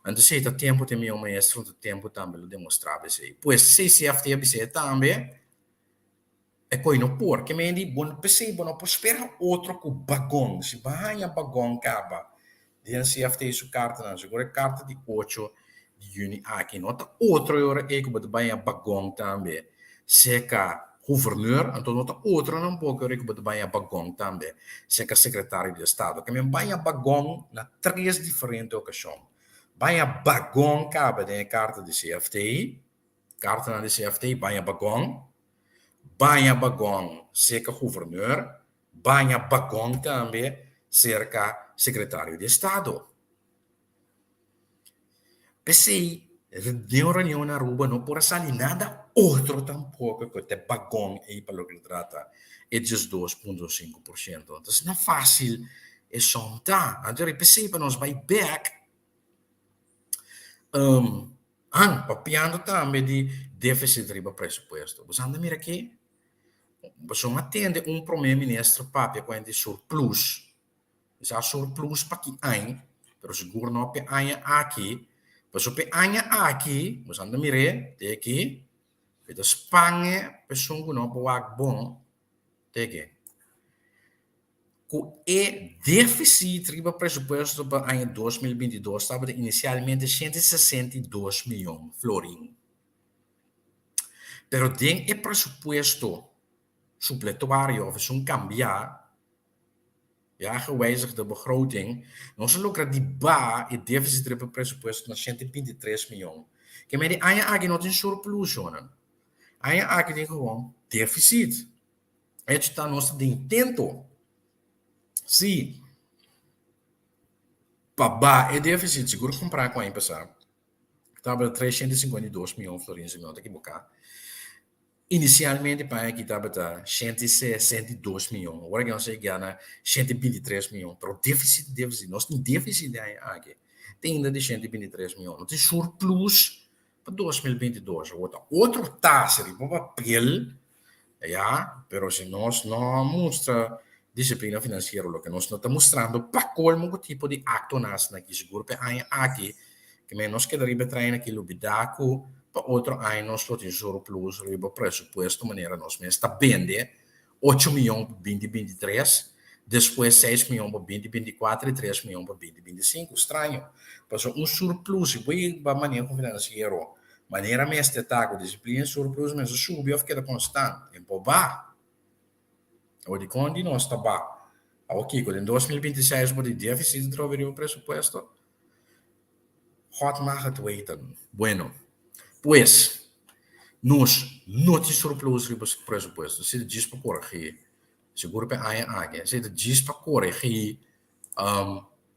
Anto esei ta tempu ta e miyon maestro, ta tempu tambe lo demostrá bo esei. Pues, CCFT a bis'é tambe. E koe no por. Ke men di, bo p'esei bo no por spera otro ku bagon. Si bo haña bagon kaba den CFT su kartanan, sigur e karta di ocho di yüni aki, no ta otro e ora ei ku bo ta bai haña bagon tambe serka guverneur, anto no ta otro tampoko e ora ei ku bo ta bai haña bagon tambe serka sekretario di estado. Ke men bai haña bagon na tres diferente okashon. Bai haña bagon kaba den e karta di CFT. Kartanan di CFT, baña bagon, baña bagon serka guverneur, baña bagon tambe serka sekretario di estado. P'esei den un reunion na Aruba no por a sali nada otro tampoko ku te bagon ei pa loke ta trata e 12.5%. Entonces no fásil e som ta. Anto p'esei pa nos bai bèk Han, papiando tambe di deficit riba presupuesto. Bo sa anda mira aki? Boso a tende un prome minister papia cu di surplus. Mi sa surplus pa ki aña, pero sigur no p'e aña aki. Pasobra p'e aña aki, bo sa anda mir'é, te aki, e ta span'e p'esun cu no por wak bon, te aki. Ku e défisit riba presupuesto pa aña 2022 tabata inisialmente 162 mion florin. Pero den e presupuesto supletuario òf esun kambiá, ya gewijzigde begroting, nos a logra di baha e défisit riba presupuesto na 123 mion. Ke mei di aña aki no tin surplus, shornan. Aña aki tin gewoon défisit. Hecho ta nos ta den intento. Sí. Pa ba e deficit sigur compara cu aña pasa tabata 352 miyon florin si mi no ta ekiboca. Inicialmente pa aña aki tabata 162 miyon, awor aki nos a yega na 123 miyon, pero deficit deficit, nos tin deficit den aña aki te ainda di 123 miyon, no tin surplus pa 2022, awor ta otro tasa riba papel Ya, pero si nos no mustra disiplina finansiero, loke nos no ta mustrando pa kolmo ku tipo di aktonan asina aki, sigur pa e aña aki, ke men nos keda riba e trein aki lubidá ku pa otro aña nos lo tin surplus riba presupuesto manera nos mes ta bende ocho miyon pa binti binti tres, despues seis miyon pa binti binti kuater i tres miyon pa binti binti sinku. Straño, pasobra un surplus si bo ba maneho finansiero Manera mester ta ku disiplina surplus mester subi òf keda konstant. E por ba. Awor dikon di nos ta ba? Awor kiko den 2026 bo di defisit atrobe riba presupuesto? God mag het weten. Bueno, pues nos no tin surplus riba presupuesto. Esei ta djis pa koregí. Sigur pa e aña aki. Esei ta djis pa koregí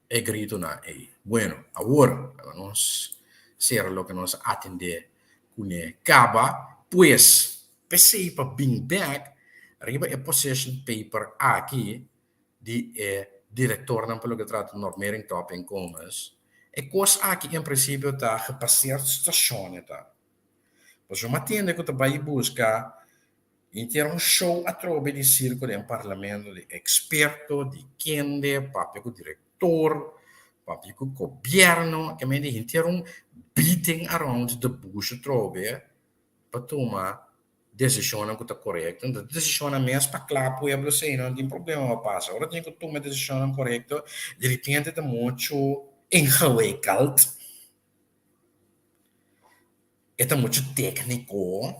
e gritonan ei. Bueno, awor laga nos sera loke nos a atendé kuné kaba. Pues, p'esei pa bin bèk riba e position paper aki di e direktornan pa loke trata normering topinkomens, e kos aki en prinsipio ta gepaseerd stashon e ta. Pasobra mi a tende ku ta bai buska Henter un show atrobe di sirko den parlamento di eksperto, di kende, papia ku direktor, papia ku gobièrnu, ke mende henter un beating around the bush atrobe pa tuma desishonnan ku ta korekto. Enton desishonnan mes pa kla pueblo esei no tin problema pa pasa. Ora tin ku tuma e desishonnan korekto diripente ta muchu ingewikkeld. E ta muchu tékniko,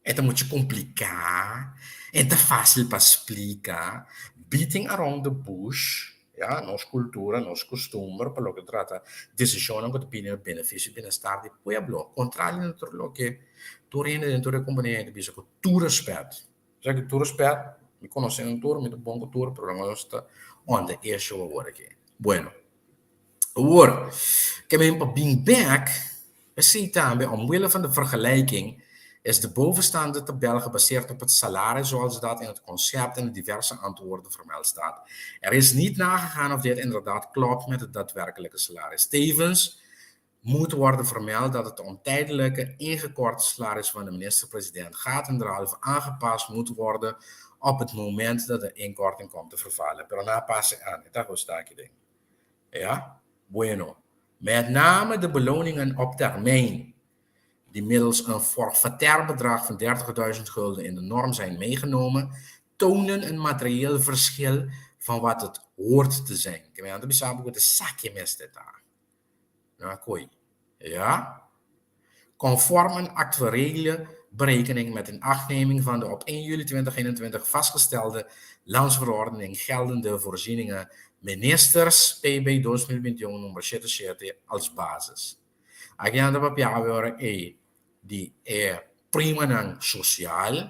e ta muchu kompliká, e ta fásil pa splika. Beating around the bush, ya, nos kultura, nos kustumber pa loke trata desishonnan ku ta bini na benefisio i bienestar di pueblo. Kontrali na tur loke tur hende den tur e kompania ta bisa ku tur rèspèt. Sa ku tur rèspèt, mi konosé nan tur, mi ta bon ku tur, pero nos ta on the issue awor aki. Bueno. Awor, ke men pa bin bek, esei tambe, omwille van de vergelijking, is de bovenstaande tabel gebaseerd op het salaris zoals dat in het concept en de diverse antwoorden vermeld staat. Er is niet nagegaan of dit inderdaad klopt met het daadwerkelijke salaris. Tevens moet worden vermeld dat het om tijdelijke ingekorte salaris van de minister-president gaat en derhalve aangepast moet worden op het moment dat de inkorting komt te vervallen. Pero nan a pasa aan, e ta gusta aki den. Ja, bueno. Met name de beloningen op termijn, die middels een forfaitair bedrag van 30.000 gulden in de norm zijn meegenomen, tonen een materieel verschil van wat het hoort te zijn. Ke men ta bisa bo ku ta saki mester ta. Na koi. Ja. Conform een actuariële berekening met inachtneming van de op 1 juli 2021 vastgestelde landsverordening geldende voorzieningen Ministers PB 2021 nummer shete shete als basis. Aki nan ta papia awe ora ei di e primanan sosial,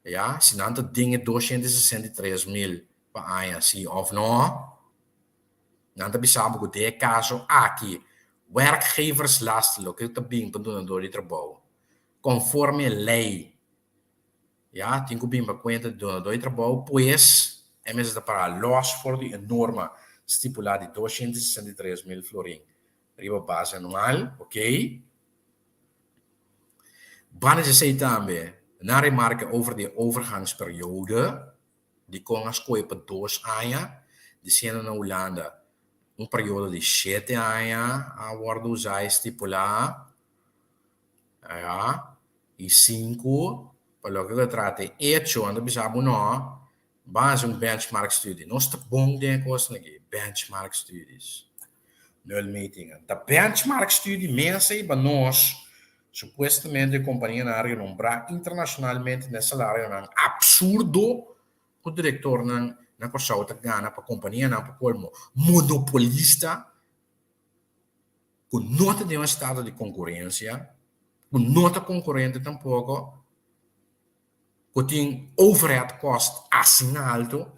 ya, si nan ta den e 263 mil pa aña si of no. Nan ta bisa bo ku den e kaso aki werkgeverslast, loke ta bin pa dunador di trabou, konforme lei, ya, tin ku bin pa kuenta di dunador di trabou, pues e mester ta para lòs for di e norma stipulá di 263 mil florin riba base anual, oké. Banda di esei tambe nan remarka over di e overgangsperiode. Dikon a skohe pa dos aña? Disiendo na Hulanda un periodo di shete aña a wòrdu usá i stipulá, ya, i sinku pa loke ku ta trata e echo, nan ta bisa bo no, ban hasi un benchmark studie. Nos ta bon den e kosnan aki, benchmark studies. Nulmetingen. Ta benchmark studie mes ei pa nos, supuestamente e kompanianan a renombrá internashonalmente na e salarionan absurdo ku direktornan na Kòrsou ta gana pa kompanianan pa kolmo monopolista ku no ta den un estado di konkurensia, ku no ta konkurente tampoko, ku tin overhead cost asina alto.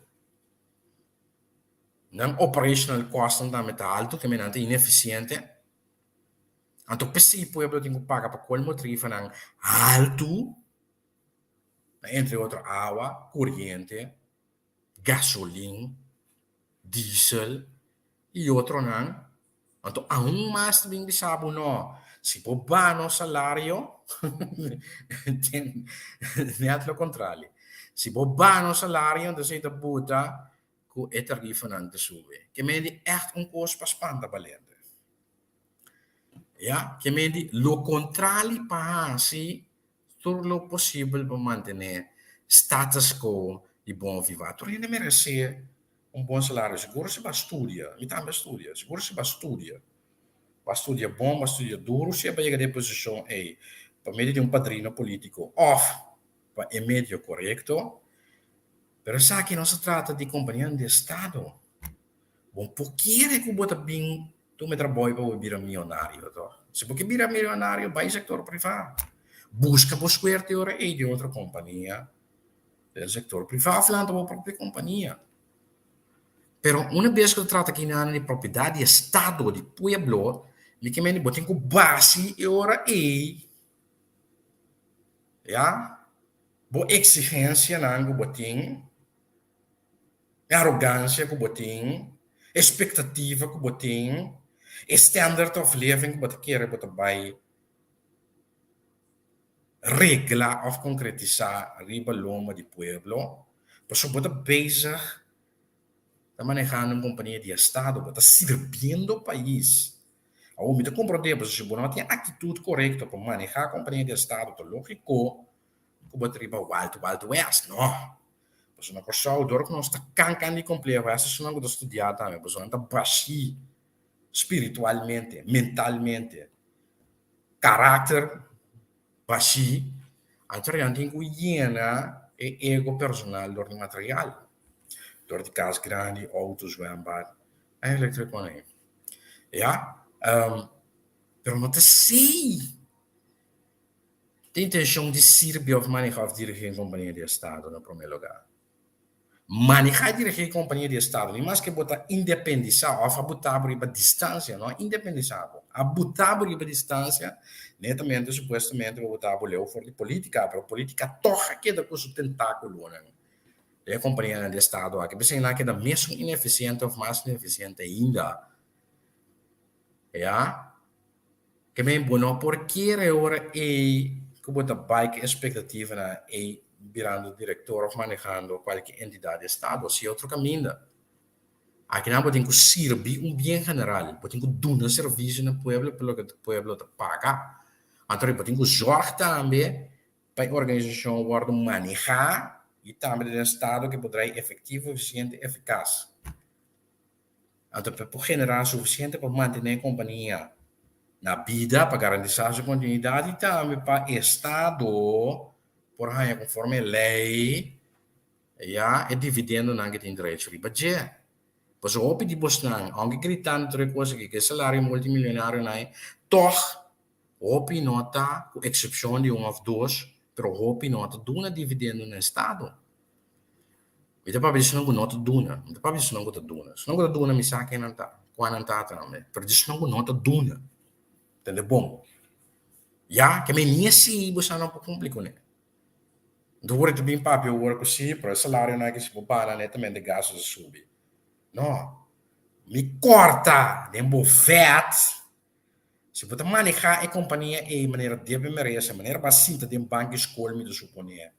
Nan operational costnan tambe ta alto, keme nan ta inefisiente. Anto p'esei pueblo tin ku paga pa kolmo tarifanan altu, entre otro awa, koriente, gasolin, diesel i otronan. Anto aun mas ta bin bisa bo no, si bo baha nos salario, net lo contrario. Si bo baha nos salario, entonces ei ta buta ku e tarifanan ta subi. Ke men di ègt un kos pa spanta balente. Ya, ke men di lo kontrali pa hasi tur lo posibel pa mantené status quo di bon viva. Tur hende meresé un bon salario, sigur si bo a studia, mi tambe a studia, sigur si bo a studia, bo a studia bon, bo a studia duru si bo a yega den e posishon ei pa medio di un padrino polítiko òf pa e medio korekto, pero esaki no sa trata di kompanianan di estado. Bo por kere ku bo ta bin tuma e trabou pa bo bira mionario toh? Si bo ke bira mionario bai sektor privá. Buska bo suerte ora ei den otro kompania den sektor privá òf lanta bo propio kompania. Pero una bes ku ta trata kinan di propiedat di estado, di pueblo, mi ke mende bo tin ku basi e ora ei, ya, bo eksigensianan ku bo tin. E arogansia ku bo tin, e spektativa ku bo tin, e standard of living ku bo ta kere bo ta bai regla òf konkretisá riba lomba di pueblo, pasobra bo ta bezig ta manehando un kompania di estado, bo ta sirbiendo pais. Awor mi ta komprondé pasobra si bo no tin aktitut korekto pa manehá kompania di estado ta lógiko ku bo ta riba wild wild west, no. Pasobra na Kòrsou dor ku nos ta kankan di kompleho esta esunnan ku ta studiá tambe pasobra nan ta bashí spiritualmente, mentalmente, karakter bashí, anto nan tin ku yena e ego personal dor di material, dor di kas grandi, outo, zwembad, eigenlijk tur e kos ei. Ya, pero no ta esei. Tin intenshon di sirbi òf manehá òf dirigí un kompania di estado na promé lugá. Manehá i dirigí e kompania di estado ni maske bo ta independisá òf a butá bo riba distansia, no a independisá bo, a butá bo riba distansia, netamente supuestamente bo butá bo leu for di polítika, pero polítika tòg a keda ku su tentákulonan den e kompanianan di estado aki. P'esei nan a keda mesun inefisiente òf mas inefisiente ainda. Ya. Ke men bo no por kere ora ei ku bo ta bai ku espektativanan ei birando direktor òf manehando kualke entidat di estado si otro kaminda. Akinan bo tin ku sirbi un bien general, bo tin ku duna servisio na pueblo pa loke pueblo ta paga. Anto bo tin ku zòrg tambe pa e organisashon wòrdu manehá i tambe den estado ke por drai efektivo, efisiente, efikas. Anto pa por generá sufisiente pa mantené e kompania na bida, pa garantisá su kontinuidat i tambe pa Estado por haña konforme e lei ya e dividendonan ke tin derecho riba dje. Pasobra hopi di bosnan, ounke gritando tur e kos aki ku e salario multimilionarionan ei, tòg hopi no ta, ku eksepshon di un òf dos, pero hopi no ta duna dividendo na Estado. Mi ta papia di esnan ku no ta duna. Mi ta papia di esnan ku ta duna. Esnan ku ta duna mi sa ken nan ta, kua nan ta tambe. Pero di esnan ku no ta duna, tende bon. Ya, ke mi ni esei bo sa no por kumpli kuné. Anto ora ta bin papia awor ku si, pero e salarionan aki si bo bana netamente gastu ta subi. No. Mi kòrta den bo vèt. Si bo ta manehá e kompania ei manera debe merese, manera bo a sinta den banki skol mi ta suponé.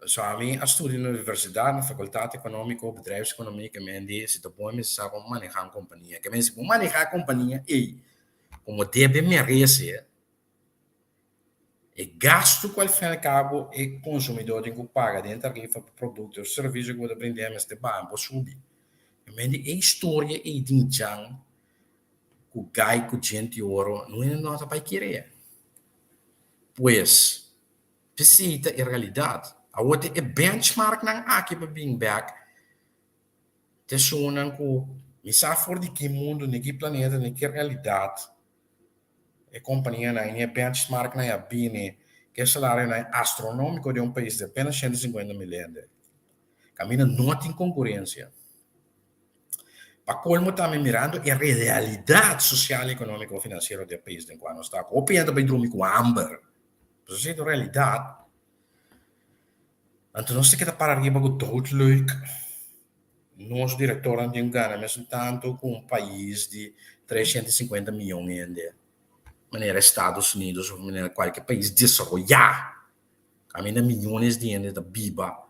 So ami a studia na universidad na facultad economico bedrijfseconomie ke men di si ta bon mi sa kon maneha un compania ke men si bo maneha e compania ey como debe merece e gasto ku al fin al cabo e consumidor tin ku paga den tarifa pa producto of servicio ku bo ta brinda mester baha bo subi ke men di e historia ey tin jan ku gai ku djenti oro no hende no ta bai kere pues. P'esei ta e realidat. Awor ta e benchmarknan aki pa bin bek ta esunnan ku mi sa for di ki mundu, ni ki planeta, ni ki realidat e kompanianan i e benchmarknan a bini ku e salarionan astronomiko den un pais di apenas 150 mil hende. Kaminda no tin konkurensia. Pa colmo tambe mirando e realidad social, economico, financiero di e pais den cua nos ta. Cu hopi hende ta bay drumi cu hamber. Pues esey ta un realidad. Anto nos ta keda para riba cu doodleuk nos directornan tin cu gana mesun tanto cu un pais di 350 miyon hende manera Estados Unidos of manera cualke pais desaroya caminda miyones di hende ta biba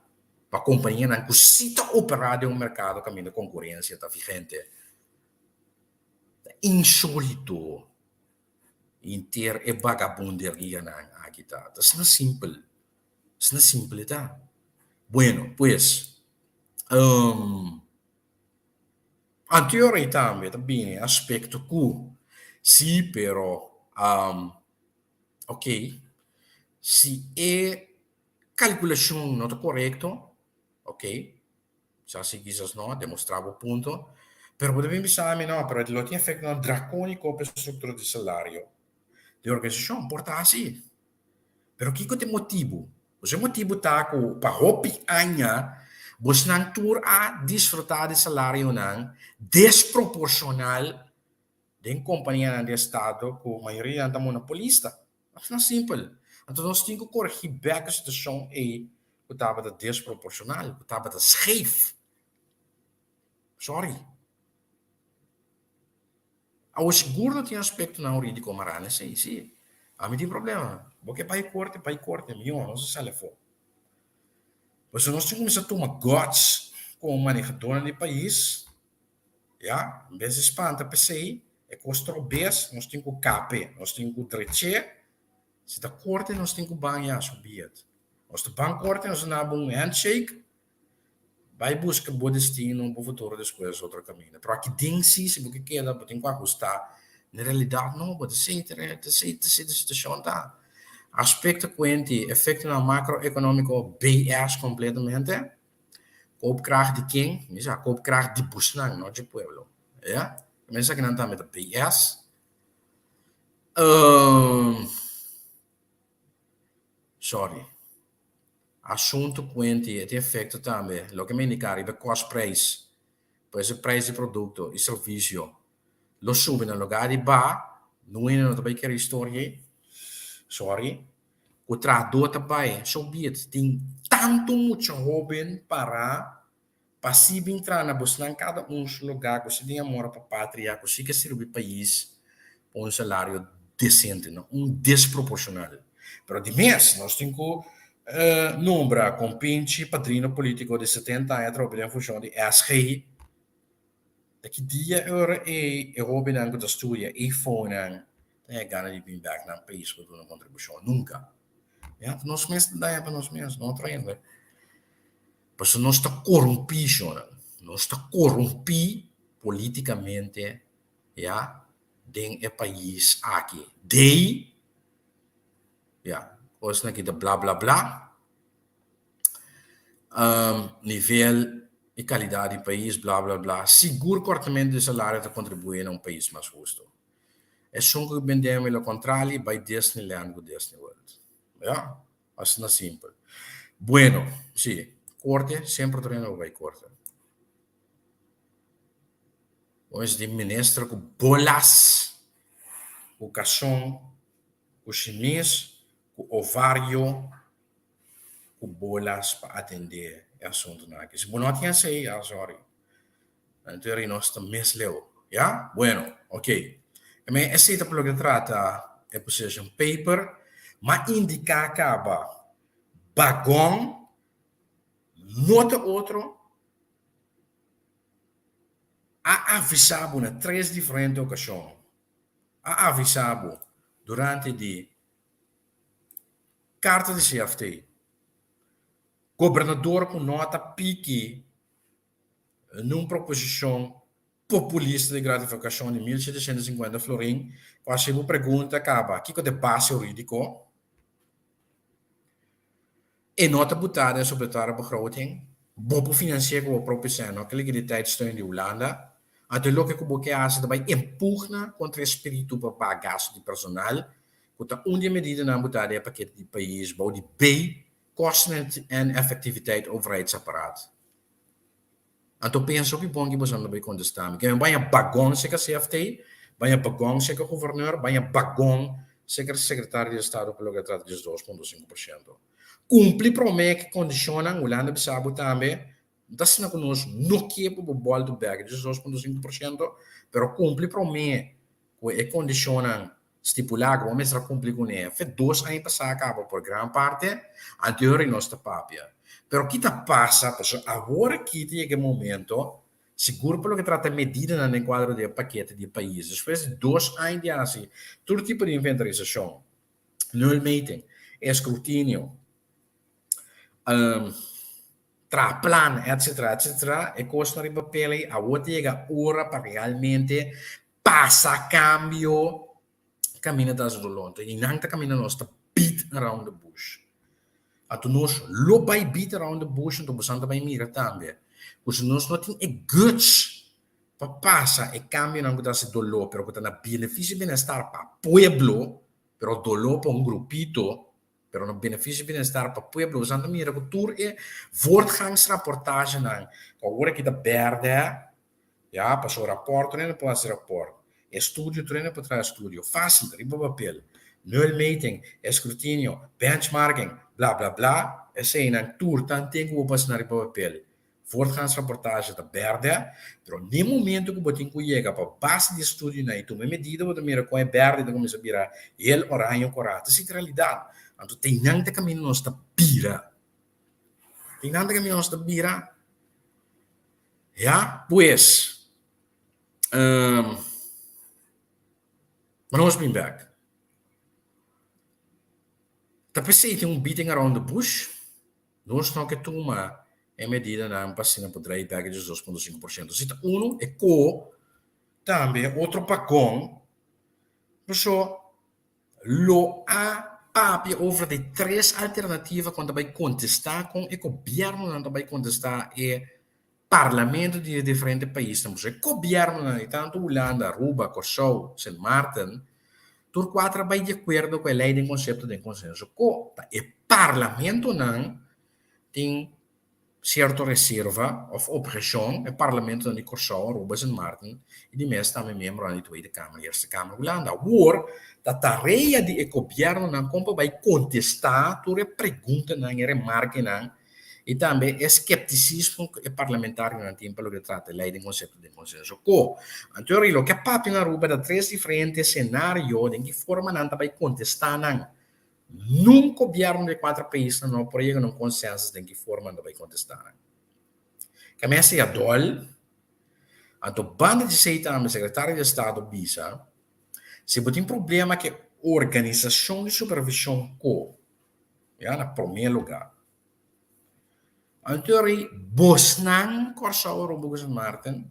pa kompanianan ku si ta operá den un merkado kaminda konkurensia ta vigente. Ta insólito henter e bagabunderianan aki ta. Ta asina simpel, asina simpel e ta. Bueno, pues, anterior ei tambe ta bini e aspekto ku si pero, ok, si e Kalkulashon no ta korekto, ok, sa si kisas no, demostrá bo punto, pero bo ta bin bisa mi no, pero lo tin efektonan drakóniko pa e struktura di salario di organisashon, por ta asi. Pero kiko ta e motibu? Pues e motibu ta ku pa hopi aña bosnan tur a disfrutá di salarionan desproporshonal den kompanianan di estado ku mayoria nan ta monopolista. Asina simpel. Anto nos tin ku korigí bèk e situashon ei ku tabata desproporshonal, ku tabata scheef. Sorry. Awor sigur no tin aspektonan hurídiko mará na esei, sí. Ami tin problema. Bo ke bai korte, bai korte. Mihó, nos a sali afó. Pasobra nos tin kuminsá tuma guts komo manehadónan di pais. Ya, en bes di spanta p'esei, e kos ta robes, nos tin ku kap'e, nos tin ku drech'e. Si ta korte nos tin ku ban ya, so be it. Nos ta ban korte, nos ta naba un handshake, bai buska bo destino, bo futuro despues otro kaminda. Pero aki den si, si bo ke keda, bo tin ku ahustá. Na realidat no, bo ta sinti, ta sinti, ta sinti situashon ta. Aspekto kuenti, efektonan makroekonómiko BS kompletamente. Koopkracht di ken? Mi sa koopkracht di busnan, no dje pueblo. Ya? Mi esakinan tambe ta BS. Sorry. Asuntu kuenti e tin efekto tambe loke mi indiká riba e kostprijs, pues e prijs di produkto i servisio lo subi na lugá di ba, no hende no ta bai kere historia ei. Sorry. Ku trahadó ta bai, so be it. Tin tantu mucha hóben pará pa si bin traha na bosnan kada un su lugá ku si tin amor pa patria, ku si ke sirbi pais pa un salario desente, no un desproporshonal. Pero di mes nos tin ku nombra kompinchi padrino polítiko di 70 aña atrobe den funshon di SG. Ta ki dia e ora ei e hóbennan ku ta studia eifonan ta haña gana di bin bèk nan pais pa duna kontribushon? Nunka. Ya, ta nos mes ta daña pa nos mes, no otro hende. Pasobra nos ta korumpí, shonnan. Nos ta korumpí polítikamente, ya, den e pais aki. Dei, ya, kosnan ki ta bla bla bla. Nivel y calidad di pais bla bla bla sigur cortamento di salario ta contribui na un pais mas husto. Esun cu bendemi lo contrali bay Disneyland cu Disney World. Ya, asina simpel. Bueno, si, corte, semper ta rende pa bay corte. Bo mester tin minister cu bolas, cu cason, cu shimis, cu ovario. ku bolas pa atendé e asuntunan aki. Si bo no tin esei, ya sorry. Anto eri nos ta mes leu. Ya? Bueno, ok. E men esei ta pa loke ta trata e position paper. M'a indiká kaba bagon no ta otro. A avisá bo na tres diferente okashon. A avisá bo durante di Karta di CFT. Gobernador ku no ta piki nun proposishon populista di gratifikashon di 1750 florin ku a hasi bo pregunta kaba kiko ta e base hurídiko. E no ta butá den supletoire begroting. Bo por finansi'é ku bo propio sèn, no ke liquiditeitssteun di Hulanda. Anto e loke ku bo ke hasi ta bai empugna kontra e spiritu pa paga gastu di personal, ku ta un di e medidanan butá den e pakete di pais bou di B, Kosten en effectiviteit overheidsapparaat. Anto pensa hopi bon ki boso bai kontestá mi. Ke mi baña bagon serka CFT, baña bagon serka guvernor, baña bagon serka sekretario di estado pa loke ta trata 12.5%. Kumpli promé ku kondishonnan, Hulanda bisa bo tambe, no ta asina ku nos no ke pa bo bòltu bèk 12.5%, pero kumpli promé ku e kondishonnan stipulá ku bo mester a kumpli kuné fe dos aña pasá a kaba por gran parte, anterior nos ta papia. Pero ki ta pasa? Pasobra awor aki ta yega e momento, sigur pa loke trata medidanan den kuadro di e pakete di e pais, despues di dos aña di hasi tur tipo di inventarisashon, nulmeting, eskrutinio, traha plan, etcetera, etcetera, e kosnan riba papel ei awor ta yega ora pa realmente pasa cambio caminda ta haci dolor. Entonces y nan ta caminda nos ta beat around the bush. Anto nos lo bay beat around the bush anto bosan ta bay mira tambe cu si nos no tin e guts pa pasa e cambionan cu ta haci dolor pero cu ta na beneficio y bienestar pa pueblo pero dolor pa un grupito pero na beneficio y bienestar pa pueblo. Bosan ta mira cu tur e voortgangsrapportagenan cu awor aki ta berde. Ya, pasobra rapòrt tur hende por hasi rapòrt, estudio tur hende por traha estudio, fásil, riba papel, nulmeting, eskrutinio, benchmarking, bla bla bla, eseinan tur tan tin ku bo por hasi nan riba papel. Voortgangsrapportage ta bèrdè, pero n'e momento ku bo tin ku yega pa base di e estudionan i tuma e medida bo ta mira kon e bèrdè ta kuminsá bira hel oraño kòrá. Ta esei ta realidat. Anto teinan ta kaminda nos ta bira. Teinan ta kaminda nos ta bira. Ya, pues, um, maar nos bin bek. Ta p'esei tin un beating around the bush. Nos no ke tuma e medidanan pa asina por draai bek e 2.5%. Si ta uno, e ko tambe otro pagon, paso lo a papia over di tres alternativa kon ta bai kontestá, kon e gobièrnunan ta bai kontestá e parlamento di e diferente paisnan. Pasobra e gobièrnunan di tantu Hulanda, Aruba, Kòrsou, Sint Maarten, tur kuater a bai di akuerdo ku e lei den konsepto den konsenso ku ta e parlamentonan tin sierto reserva òf obheshon, e parlamentonan di Kòrsou, Aruba, Sint Maarten i di mes tambe miembronan di Tweede Kamer i Eerste Kamer Hulanda. Awor ta tarea di e gobièrnunan kon pa bai kontestá tur e preguntanan, e remarkenan i tambe e skeptisismo ku e parlamentarionan tin pa loke ta trata e lei den konsepto den konsenso ko. Anto loke a papia na Aruba ta tres diferente senario den ki forma nan ta bai kontestá nan. Nun gobièrnu di e kuater paisnan no por a yega na un konsensus den ki forma nan ta bai kontestá nan. Kami a sea dòl, anto banda di esei tambe sekretario di estado bisa si bo tin problema ku e organisashon di supervishon ko, ya, na promé lugá. Anto rei bosnan Kòrsou, Aruba ku Sint Maarten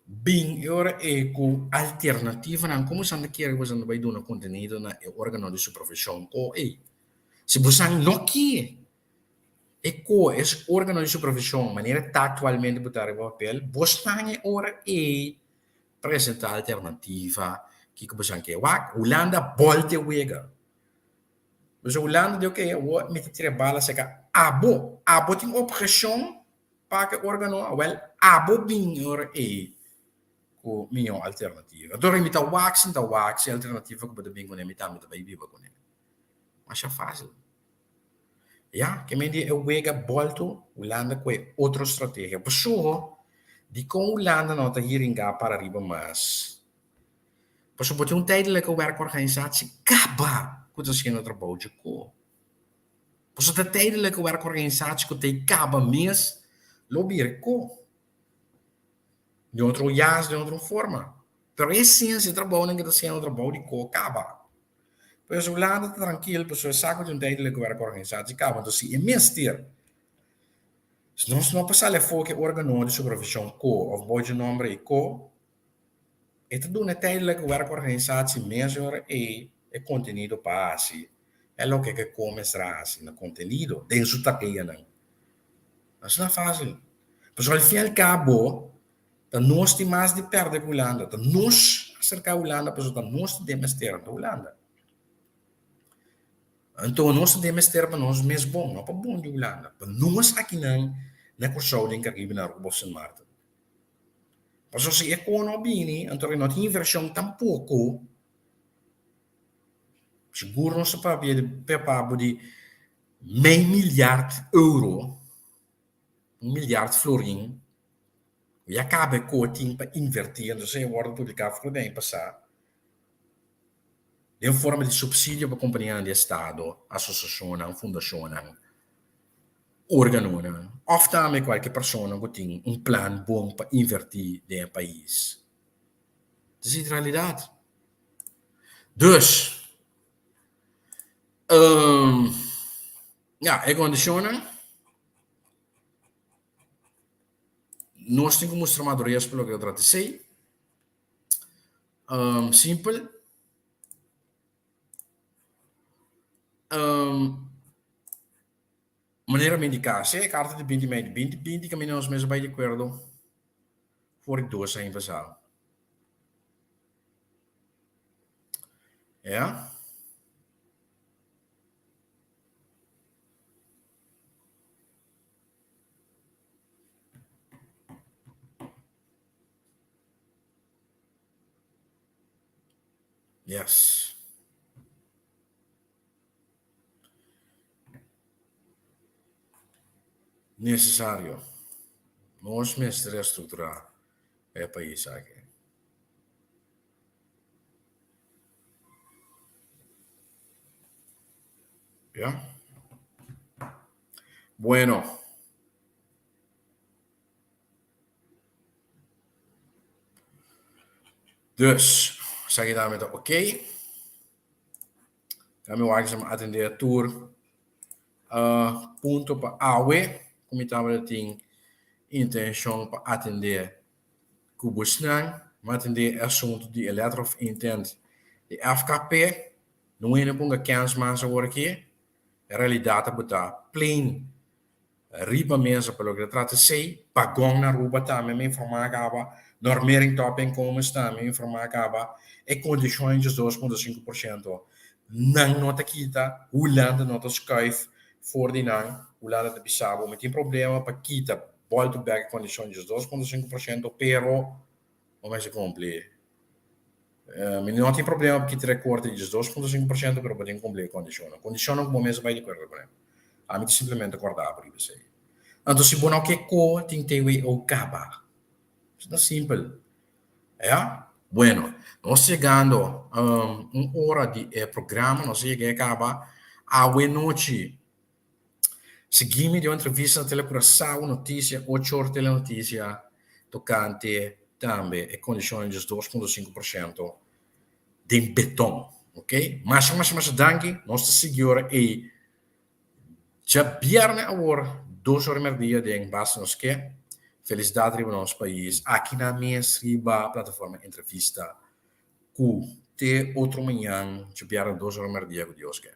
Bin e ora ei ku alternativanan, komo esnan ta kere ku boso ta bai duna kontenido na e organo di supervishon ko ei? Si boso no ke e ko es organo di supervishon manera ta aktualmente bo ta riba papel, bosnan e ora ei presenta alternativa kiko boso ke. Wak, Hulanda bòlta e wega. Pasobra Hulanda di oke awor mi ta tira e bala seka abo. Abo tin obheshon Pa ke organo awel abo bin e ora ei ku mihó alternativa. Dor mi ta wak sin ta wak si alternativa ku bo ta bin kuné mi tambe ta bai biba kuné. Masha fásil. Ya, ke men di e wega bòltu Hulanda ku e otro strategia. Pasobra dikon Hulanda no ta hiringá para riba mas? Pasobra bo tin un tijdelijke werkorganisatie kaba ku ta hasiendo trabou dje ko. Pasobra ta tijdelijke werkorganisatie ku ta e kaba mes lo bira ko. Den otro jas, den otro forma. Pero e esensia e trabounan ke ta hasiendo trabou di ko kaba. Pues Hulanda ta trankil pasobra e sa ku tin un tijdelijke werkorganisatie kaba. Entonces si e mester, si nos no por sali afó ku e organo di supervishon ko òf bou dje nomber ei ko, E ta duna e tijdelijke werkorganisatie mes ora ei e kontenido pa hasi e loke ke komensá hasi na kontenido den su tareanan. Asina fásil. Pasobra al fin al kabo ta nos tin mas di pèrdè ku Hulanda. Ta nos aserká Hulanda pasobra ta nos ta den mester di Hulanda. Anto nos ta den mester pa nos mes bon, no pa bon di Hulanda, pa nos akinan na Kòrsou, den Karibe, na Aruba òf Sint Maarten. Pasobra si e kon no bini, anto no tin invershon tampoko. Sigur nos ta papia di papu di mei milyard euro, un milyard florin, ku ya kaba e ko tin pa invertí, anto esei a wòrdu publiká for di aña pasá, den forma di supsidio pa kompanianan di estado, asosiashonnan, fundashonnan, órganonan òf tambe kualke persona ku tin un plan bon pa invertí den e pais. Esei ta realidat. Dus, ya, e kondishonnan, nos tin ku mustra madurez pa loke ta trata esei. Simpel. Manera mi indiká, si e karta di binti mei di binti binti kaminda nos mes a bai di akuerdo for di dos aña pasado. Ya. Yes. Necesario. Nos mester reestructura e pais aki. Ya. Bueno. Dus, esaki tambe ta ok. Ta mi wak esei mi atendé tur punto pa awe ku mi tabata tin intenshon pa atendé ku bosnan. Mi atendé e asuntu di e letter of intent di FKP. No hende ponga kèns mas awor aki. E realidat a bota plain Riba mesa pa loke ta trata esei, Pagon na Aruba tambe mi informá kaba, Normering Topinkomens tambe mi informá kaba, e kondishon djes 2.5% nan no ta kita, Hulanda no ta skuif for di nan, Hulanda ta bisa bo mi tin problema pa kita bòltu bèk e kondishon djes 2.5% pero bo mester kumpli. Mi no tin problema pa kita rekorte di 2.5%, pero bo tin ku kumpli e kondishonnan. Kondishonnan ku bo mes a bai di akuerdo kuné. Ami ta simplemente kòrda bo riba esei. Anto si bo no ke ko tin TWO kaba. Esei ta simpel. Ya? Bueno, nos yegando un ora di e programa, nos a yega e kaba. Awe nochi Sigui mi den un entrevista na Telecuraçao Noticia, ocho or Telenoticia, tocante tambe e condicionnan di 2.5% den beton. Ok? Masha, masha, masha danki. Nos ta sigui ora ei djabierne awor, dos or merdia den Basta Nos Ke. Felicidad riba nos pais. Aki nan mes riba plataforma Entrevista cu te otro mañan djabierne dos or merdia cu Dios ke.